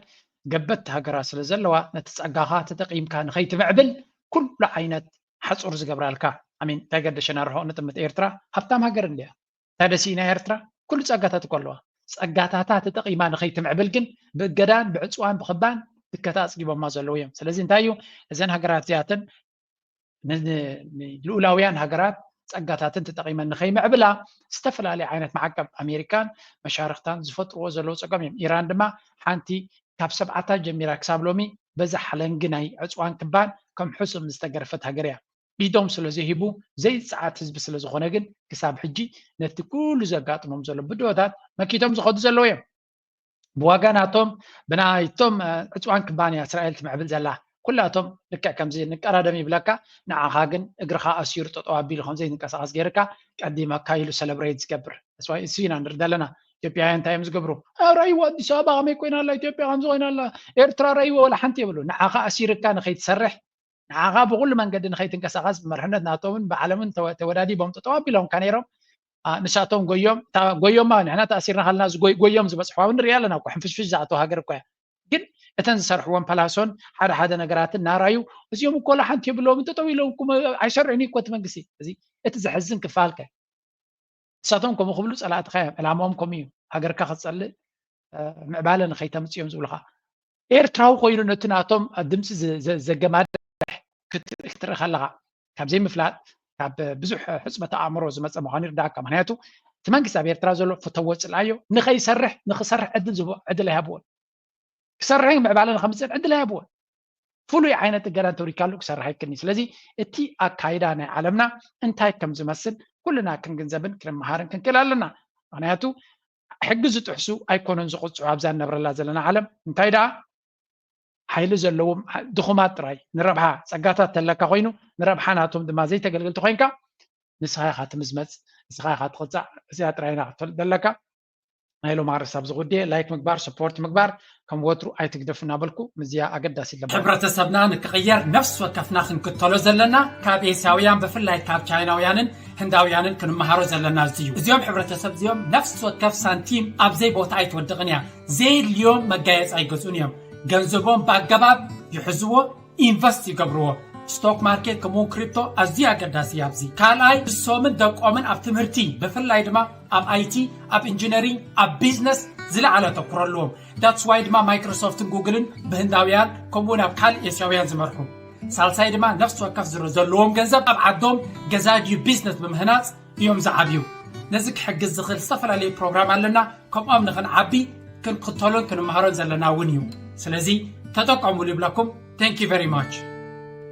ገበቲ ሃገራት ስለ ዘለዋ ነቲ ፀጋኻ ተጠቂምካ ንኸይትምዕብል ኩሉ ዓይነት ሓፁር ዝገብራልካ። ኣሚን እንታይ ገደሸና ርሑቕ ንጥምት ኤርትራ ሃብታም ሃገር እንድያ። እንታይ ደሲእና ኤርትራ ኩሉ ፀጋታት እኮ ኣለዋ። ፀጋታታ ተጠቂማ ንኸይትምዕብል ግን ብእገዳን ብዕፅዋን ብኽባን ድከታ ኣፅጊቦማ ዘለዉ እዮም። ስለዚ እንታይ እዩ እዘን ሃገራት እዚኣተን ንልኡላውያን ሃገራት ጸጋታትን ተጠቒመን ንኸይምዕብላ ዝተፈላለየ ዓይነት ማዕቀብ ኣሜሪካን መሻርኽታን ዝፈጥርዎ ዘለዉ ጸገም እዮም። ኢራን ድማ ሓንቲ ካብ ሰብዓታት ጀሚራ ክሳብ ሎሚ በዛ ሓለንጊ ናይ ዕጽዋን ክባን ከም ሕሱም ዝተገረፈት ሃገር እያ። ኢዶም ስለ ዘይህቡ ዘይጸዓት ህዝቢ ስለ ዝኾነ ግን ክሳብ ሕጂ ነቲ ኩሉ ዘጋጥሞም ዘሎ ብድሆታት መኪቶም ዝኸዱ ዘለዉ እዮም። ብዋጋ ናቶም ብናይቶም ዕፅዋን ክባን እያ እስራኤል ትምዕብል ዘላ። ኩላቶም ልክዕ ከምዚ ንቀዳደም ይብለካ፣ ንዓኻ ግን እግርኻ ኣሲሩ ጠጠው ኣቢሉ ከምዘይንቀሳቐስ ገይርካ ቀዲመካ ኢሉ ሰለብሬት ዝገብር እሱ ኢና ንርኢ ዘለና። ኢትዮጵያውያን እንታይ እዮም ዝገብሩ? "ራእይዎ፣ ኣዲስ ኣበባ ከመይ ኮይና ኣላ፣ ኢትዮጵያ ከምዚ ኮይና ኣላ፣ ኤርትራ ራእይዎ" ወላ ሓንቲ የብሉ። ንዓኻ ኣሲርካ ንኸይትሰርሕ፣ ንዓኻ ብኩሉ መንገዲ ንኸይትንቀሳቐስ፣ ብመርሕነት ናቶምን ብዓለምን ተወ- ተወዳዲቦም ጠጠው ኣቢሎምካ ነይሮም። ንሳቶም ጎዮም ጎዮማ፣ ንሕና ተኣሲርና ከለና ጎዮም ዝበፅሕዋ እውን ንሪኣ ኣለና። ሕንፍሽፍሽ ዝኣተው ሃገር እኮ እያ። ግን እተን ዝሰርሕዎን ፓላሶን ሓደ ሓደ ነገራትን ናራዩ፣ እዚኦም እኮ ላ ሓንቲ የብሎም፣ ጠጠው ኢሎም እኮ ኣይሰርሕን እዩ እኮ እቲ መንግስቲ። እዚ እቲ ዘሕዝን ክፋልከ ንሳቶም ከምኡ ክብሉ ፀላእትኻ እዮም። ዕላማኦም ከምኡ እዩ። ሃገርካ ክትፀልእ፣ ምዕባለ ንኸይተምፅእ እዮም ዝብሉኻ። ኤርትራዊ ኮይኑ ነቲ ናቶም ድምፂ ዘገማድሕ ክትርኢ ከለኻ፣ ካብ ዘይምፍላጥ፣ ካብ ብዙሕ ሕፅመተ ኣእምሮ ዝመፀ ምዃኑ ይርዳእካ። ምክንያቱ እቲ መንግስቲ ኣብ ኤርትራ ዘሎ ፍተዎ ፅልኣዮ፣ ንኸይሰርሕ፣ ንክሰርሕ ዕድል ዝህቦ ዕድል ኣይሃብዎን። ክሰርሕን ምዕባለ ንከምፅእን ዕድል ኣይሃብዎን። ፍሉይ ዓይነት እገዳ እንተውሪድካሉ ክሰርሕ ኣይክእልን እዩ። ስለዚ እቲ ኣካይዳ ናይ ዓለምና እንታይ ከም ዝመስል ኩልና ክንግንዘብን ክንመሃርን ክንክእል ኣለና። ምክንያቱ ሕጊ ዝጥሕሱ ኣይኮኑን ዝቕፅዑ ኣብዛ ንነብረላ ዘለና ዓለም። እንታይ ደኣ ሓይሊ ዘለዎም ድኹማት ጥራይ ንረብሓ፣ ፀጋታት ተለካ ኮይኑ ንረብሓ ናቶም ድማ ዘይተገልገልቲ ኮይንካ ንስኻ ኢኻ ትምዝመፅ፣ ንስኻ ኢኻ ትቕፃዕ። እዚኣ ጥራይ ኢና ክትፈልጥ ዘለካ። ናይ ሎማርስ ኣብዚ ጉዳይ ላይክ ምግባር፣ ሰፖርት ምግባር ከም ወትሩ ኣይትግደፉ እናበልኩ ምዝያ ኣገዳሲ ኣለሞ። ሕብረተሰብና ንክቕየር ነፍሲ ወከፍና ክንክተሎ ዘለና ካብ ኤስያውያን ብፍላይ ካብ ቻይናውያንን ህንዳውያንን ክንመሃሮ ዘለና እዚ እዩ። እዚኦም ሕብረተሰብ እዚኦም ነፍሲ ወከፍ ሳንቲም ኣብ ዘይ ቦታ ኣይትወድቕን እያ። ዘየድልዮም መጋየፂ ኣይገዝኡን እዮም። ገንዘቦም ብኣገባብ ይሕዝዎ፣ ኢንቨስት ይገብርዎ። ስቶክ ማርኬት ከምኡውን ክሪፕቶ ኣዝዩ ኣገዳሲ እዩ ኣብዚ። ካልኣይ ንሶምን ደቆምን ኣብ ትምህርቲ ብፍላይ ድማ ኣብ ኣይቲ፣ ኣብ ኢንጂነሪንግ፣ ኣብ ቢዝነስ ዝለዓለ ኣተኩሮ ኣለዎም። ዳትስ ዋይ ድማ ማይክሮሶፍትን ጉግልን ብህንዳውያን ከምኡውን ኣብ ካልእ ኤስያውያን ዝመርሑ። ሳልሳይ ድማ ነፍሲ ወከፍ ዝረ ዘለዎም ገንዘብ ኣብ ዓዶም ገዛ ድዩ ቢዝነስ ብምህናፅ እዮም ዝዓብዩ። ነዚ ክሕግዝ ዝኽእል ዝተፈላለዩ ፕሮግራም ኣለና። ከምኦም ንኽንዓቢ ክንክተሎን ክንመሃሮን ዘለና እውን እዩ። ስለዚ ተጠቀሙሉ ይብለኩም። Thank you very much።